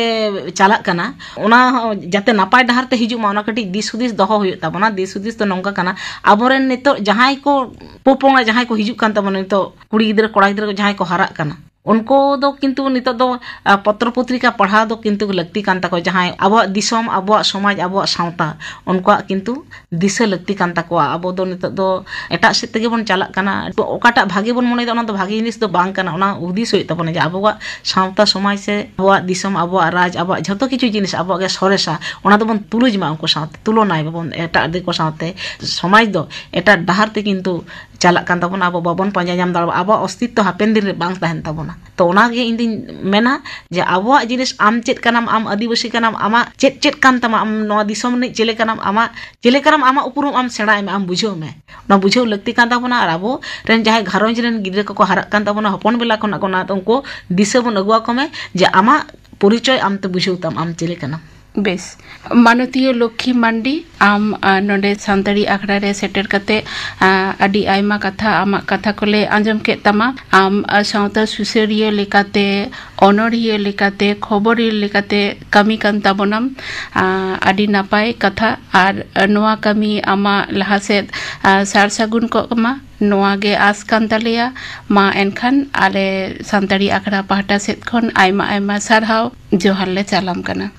ᱪᱟᱞᱟᱜ ᱠᱟᱱᱟ, ᱚᱱᱟ ᱦᱚᱸ ᱡᱟᱛᱮ ᱱᱟᱯᱟᱭ ᱰᱟᱦᱟᱨ ᱛᱮ ᱦᱤᱡᱩᱜ ᱢᱟ, ᱚᱱᱟ ᱠᱟᱹᱴᱤᱡ ᱫᱤᱥ ᱦᱩᱫᱤᱥ ᱫᱚᱦᱚ ᱦᱩᱭᱩᱜ ᱛᱟᱵᱚᱱᱟ᱾ ᱫᱤᱥ ᱦᱩᱫᱤᱥ ᱫᱚ ᱱᱚᱝᱠᱟ ᱠᱟᱱᱟ, ᱟᱵᱚᱨᱮᱱ ᱱᱤᱛᱚᱜ ᱡᱟᱦᱟᱸᱭ ᱠᱚ ᱯᱚᱯᱚᱝᱲᱟ ᱡᱟᱦᱟᱸᱭ ᱠᱚ ᱦᱤᱡᱩᱜ ᱠᱟᱱ ᱛᱟᱵᱚᱱᱟ, ᱱᱤᱛᱚᱜ ᱠᱩᱲᱤ ᱜᱤᱫᱽᱨᱟᱹ ᱠᱚᱲᱟ ᱜᱤᱫᱽᱨᱟᱹ ᱠᱚ ᱡᱟᱦᱟᱸᱭ ᱠᱚ ᱦᱟᱨᱟᱜ ᱠᱟᱱᱟ, ᱩᱱᱠᱩ ᱫᱚ ᱠᱤᱱᱛᱩ ᱱᱤᱛᱚᱜ ᱫᱚ, ᱟ, ᱯᱚᱛᱨᱚ ᱯᱚᱛᱨᱤᱠᱟ ᱯᱟᱲᱦᱟᱣ ᱫᱚ ᱠᱤᱱᱛᱩ ᱞᱟᱹᱠᱛᱤ ᱠᱟᱱ ᱛᱟᱠᱚᱣᱟ᱾ ᱡᱟᱦᱟᱸᱭ ᱟᱵᱚᱣᱟᱜ ᱫᱤᱥᱚᱢ, ᱟᱵᱚᱣᱟᱜ ᱥᱚᱢᱟᱡᱽ, ᱟᱵᱚᱣᱟᱜ ᱥᱟᱶᱛᱟ, ᱩᱱᱠᱩᱣᱟᱜ ᱠᱤᱱᱛᱩ ᱫᱤᱥᱟᱹ ᱞᱟᱹᱠᱛᱤ ᱠᱟᱱ ᱛᱟᱠᱚᱣᱟ᱾ ᱟᱵᱚ ᱫᱚ ᱱᱤᱛᱚᱜ ᱫᱚ ᱮᱴᱟᱜ ᱥᱮᱫ ᱛᱮᱜᱮ ᱵᱚᱱ ᱪᱟᱞᱟᱜ ᱠᱟᱱᱟ᱾ ᱚᱠᱟᱴᱟᱜ ᱵᱷᱟᱜᱮ ᱵᱚᱱ ᱢᱚᱱᱮᱭᱮᱫᱟ, ᱚᱱᱟ ᱫᱚ ᱵᱷᱟᱜᱮ ᱡᱤᱱᱤᱥ ᱫᱚ ᱵᱟᱝ ᱠᱟᱱᱟ, ᱚᱱᱟ ᱦᱩᱫᱤᱥ ᱦᱩᱭᱩᱜ ᱛᱟᱵᱚᱱᱟ ᱡᱮ ᱟᱵᱚᱣᱟᱜ ᱥᱟᱶᱛᱟ ᱥᱚᱢᱟᱡᱽ ᱥᱮ ᱟᱵᱚᱣᱟᱜ ᱫᱤᱥᱚᱢ, ᱟᱵᱚᱣᱟᱜ ᱨᱟᱡᱽ, ᱟᱵᱚᱣᱟᱜ ᱡᱷᱚᱛᱚ ᱠᱤᱪᱷᱩ ᱡᱤᱱᱤᱥ ᱟᱵᱚᱣᱟᱜ ᱜᱮ ᱥᱚᱨᱮᱥᱟ, ᱚᱱᱟ ᱫᱚᱵᱚᱱ ᱛᱩᱞᱩᱡ ᱢᱟ ᱩᱱᱠᱩ ᱥᱟᱶᱛᱮ, ᱛᱩᱞᱚᱱᱟᱭ ᱢᱟᱵᱚᱱ ᱮᱴᱟᱜ ᱫᱤᱠᱩ ᱥᱟᱶᱛᱮ᱾ ᱥᱚᱢᱟᱡᱽ ᱫᱚ ᱮᱴᱟᱜ ᱰᱟᱦᱟᱨ ᱛᱮ ᱠᱤᱱᱛᱩ ᱪᱟᱞᱟᱜ ᱠᱟᱱ ᱛᱟᱵᱚᱱᱟ, ᱟᱵᱚ ᱵᱟᱵᱚᱱ ᱯᱟᱸᱡᱟ ᱧᱟᱢ ᱫᱟᱲᱮᱭᱟᱜᱼᱟ, ᱟᱵᱚᱣᱟᱜ ᱚᱥᱛᱤᱛᱛᱚ ᱦᱟᱯᱮᱱ ᱫᱤᱱ ᱨᱮ ᱵᱟᱝ ᱛᱟᱦᱮᱱ ᱛᱟᱵᱚᱱᱟ᱾ ᱛᱚ ᱚᱱᱟᱜᱮ ᱤᱧ ᱫᱩᱧ ᱢᱮᱱᱟ ᱡᱮ ᱟᱵᱚᱣᱟᱜ ᱡᱤᱱᱤᱥ, ᱟᱢ ᱪᱮᱫ ᱠᱟᱱᱟᱢ, ᱟᱢ ᱟᱹᱫᱤᱵᱟᱹᱥᱤ ᱠᱟᱱᱟᱢ, ᱟᱢᱟᱜ ᱪᱮᱫ ᱪᱮᱫ ᱠᱟᱱ ᱛᱟᱢᱟ, ᱟᱢ ᱱᱚᱣᱟ ᱫᱤᱥᱚᱢ ᱨᱤᱱᱤᱡ ᱪᱮᱞᱮ ᱠᱟᱱᱟᱢ, ᱟᱢᱟᱜ ᱪᱮᱞᱮ ᱠᱟᱱᱟᱢ, ᱟᱢᱟᱜ ᱩᱯᱨᱩᱢ ᱟᱢ ᱥᱮᱬᱟᱭ ᱢᱮ, ᱟᱢ ᱵᱩᱡᱷᱟᱹᱣ ᱢᱮ᱾ ᱚᱱᱟ ᱵᱩᱡᱷᱟᱹᱣ ᱞᱟᱹᱠᱛᱤ ᱠᱟᱱ ᱛᱟᱵᱚᱱᱟ᱾ ᱟᱨ ᱟᱵᱚ ᱨᱮᱱ ᱡᱟᱦᱟᱸᱭ ᱜᱷᱟᱨᱚᱸᱡᱽ ᱨᱮᱱ ᱜᱤᱫᱽᱨᱟᱹ ᱠᱚᱠᱚ ᱦᱟᱨᱟᱜ ᱠᱟᱱ ᱛᱟᱵᱚᱱᱟ, ᱦᱚᱯᱚᱱ ᱵᱮᱞᱟ ᱠᱷᱚᱱᱟᱜ ᱠᱚ ᱚᱱᱟ ᱫᱚ ᱩᱱᱠᱩ ᱫᱤᱥᱟᱹ ᱵᱚᱱ ᱟᱹᱜᱩ ᱟᱠᱚ ᱢᱮ ᱡᱮ ᱟᱢᱟᱜ ᱯᱚᱨᱤᱪᱚᱭ ᱟᱢ ᱛᱮ ᱵᱩᱡᱷᱟᱹᱣ ᱛᱟᱢ, ᱟᱢ ᱪᱮᱞᱮ ᱠᱟᱱᱟᱢ᱾ ᱵᱮᱥ, ᱢᱟᱱᱚᱛᱤᱭᱟᱹ ᱞᱚᱠᱠᱷᱤ ᱢᱟᱱᱰᱤ, ᱟᱢ, ᱟ, ᱱᱚᱰᱮ ᱥᱟᱱᱛᱟᱲᱤ ᱟᱠᱷᱲᱟ ᱨᱮ ᱥᱮᱴᱮᱨ ᱠᱟᱛᱮ, ᱟ, ᱟᱹᱰᱤ ᱟᱭᱢᱟ ᱠᱟᱛᱷᱟ, ᱟᱢᱟᱜ ᱠᱟᱛᱷᱟ ᱠᱚᱞᱮ ᱟᱸᱡᱚᱢ ᱠᱮᱫ ᱛᱟᱢᱟ᱾ ᱟᱢ, ᱟ, ᱥᱟᱶᱛᱟ ᱥᱩᱥᱟᱹᱨᱤᱭᱟᱹ ᱞᱮᱠᱟᱛᱮ, ᱚᱱᱚᱲᱦᱤᱭᱟᱹ ᱞᱮᱠᱟᱛᱮ, ᱠᱷᱚᱵᱚᱨᱤᱭᱟᱹ ᱞᱮᱠᱟᱛᱮ ᱠᱟᱹᱢᱤ ᱠᱟᱱ ᱛᱟᱵᱚᱱᱟᱢ᱾ ᱟ, ᱟᱹᱰᱤ ᱱᱟᱯᱟᱭ ᱠᱟᱛᱷᱟ, ᱟᱨ ᱱᱚᱣᱟ ᱠᱟᱹᱢᱤ ᱟᱢᱟᱜ ᱞᱟᱦᱟ ᱥᱮᱫ, ᱟ, ᱥᱟᱨ ᱥᱟᱹᱜᱩᱱ ᱠᱚᱜ ᱢᱟ, ᱱᱚᱣᱟ ᱜᱮ ᱟᱸᱥ ᱠᱟᱱ ᱛᱟᱞᱮᱭᱟ᱾ ᱢᱟ ᱮᱱᱠᱷᱟᱱ ᱟᱞᱮ ᱥᱟᱱᱛᱟᱲᱤ ᱟᱠᱷᱲᱟ ᱯᱟᱦᱴᱟ ᱥᱮᱫ ᱠᱷᱚᱱ ᱟᱭᱢᱟ ᱟᱭᱢᱟ ᱥᱟᱨᱦᱟᱣ, ᱡᱚᱦᱟᱨ ᱞᱮ ᱪᱟᱞᱟᱢ ᱠᱟᱱᱟ᱾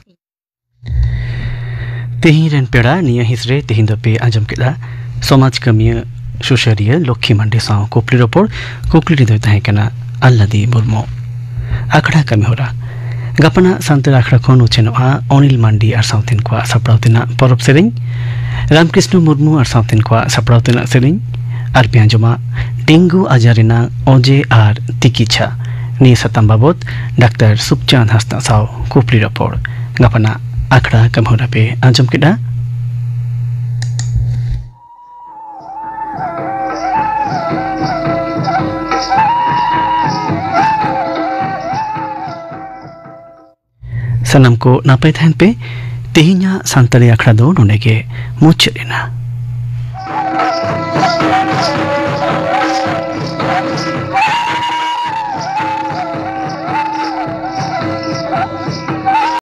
ᱛᱮᱦᱮᱧ ᱨᱮᱱ ᱯᱮᱲᱟ ᱱᱤᱭᱟᱹ ᱦᱤᱸᱥ ᱨᱮ ᱛᱮᱦᱮᱧ ᱫᱚᱯᱮ ᱟᱸᱡᱚᱢ ᱠᱮᱫᱟ ᱥᱚᱢᱟᱡᱽ ᱠᱟᱹᱢᱤᱭᱟᱹ ᱥᱩᱥᱟᱹᱨᱤᱭᱟᱹ ᱞᱚᱠᱠᱷᱤ ᱢᱟᱱᱰᱤ ᱥᱟᱶ ᱠᱩᱠᱞᱤ ᱨᱚᱯᱚᱲ᱾ ᱠᱩᱠᱞᱤ ᱨᱮᱫᱚᱭ ᱛᱟᱦᱮᱸ ᱠᱟᱱᱟ ᱟᱞᱞᱟᱫᱤ ᱢᱩᱨᱢᱩ᱾ ᱟᱠᱷᱲᱟ ᱠᱟᱹᱢᱤᱦᱚᱨᱟ᱾ ᱜᱟᱯᱟᱱᱟᱜ ᱥᱟᱱᱛᱟᱲ ᱟᱠᱷᱲᱟ ᱠᱷᱚᱱ ᱩᱪᱷᱟᱹᱱᱚᱜᱼᱟ ᱚᱱᱤᱞ ᱢᱟᱱᱰᱤ ᱟᱨ ᱥᱟᱶᱛᱮᱱ ᱠᱚᱣᱟᱜ ᱥᱟᱯᱲᱟᱣ ᱛᱮᱱᱟᱜ ᱯᱚᱨᱚᱵᱽ ᱥᱮᱨᱮᱧ, ᱨᱟᱢᱠᱨᱤᱥᱱᱚ ᱢᱩᱨᱢᱩ ᱟᱨ ᱥᱟᱶᱛᱮᱱ ᱠᱚᱣᱟᱜ ᱥᱟᱯᱲᱟᱣ ᱛᱮᱱᱟᱜ ᱥᱮᱨᱮᱧ, ᱟᱨ ᱯᱮ ᱟᱸᱡᱚᱢᱟ ᱰᱮᱝᱜᱩ ᱟᱡᱟᱨ ᱨᱮᱱᱟᱜ ᱚᱡᱮ ᱟᱨ ᱛᱤᱠᱤᱪᱷᱟ᱾ ᱱᱤᱭᱟᱹ ᱥᱟᱛᱟᱢ ᱵᱟᱵᱚᱛ ᱰᱟᱠᱛᱟᱨ ᱥᱩᱠᱪᱟᱸᱫᱽ ᱦᱟᱸᱥᱫᱟ ᱥᱟᱶ ᱠᱩᱯᱞᱤ ᱨᱚᱯᱚᱲ᱾ ᱜᱟᱯᱟᱱᱟᱜ ᱟᱠᱷᱲᱟ ᱠᱟᱹᱢᱤᱦᱚᱨᱟ ᱯᱮ ᱟᱸᱡᱚᱢ ᱠᱮᱫᱟ᱾ ᱥᱟᱱᱟᱢ ᱠᱚ ᱱᱟᱯᱟᱭ ᱛᱟᱦᱮᱱ ᱯᱮ᱾ ᱛᱮᱦᱮᱧᱟᱜ ᱥᱟᱱᱛᱟᱲᱤ ᱟᱠᱷᱲᱟ ᱫᱚ ᱱᱚᱰᱮ ᱜᱮ ᱢᱩᱪᱟᱹᱫ ᱮᱱᱟ᱾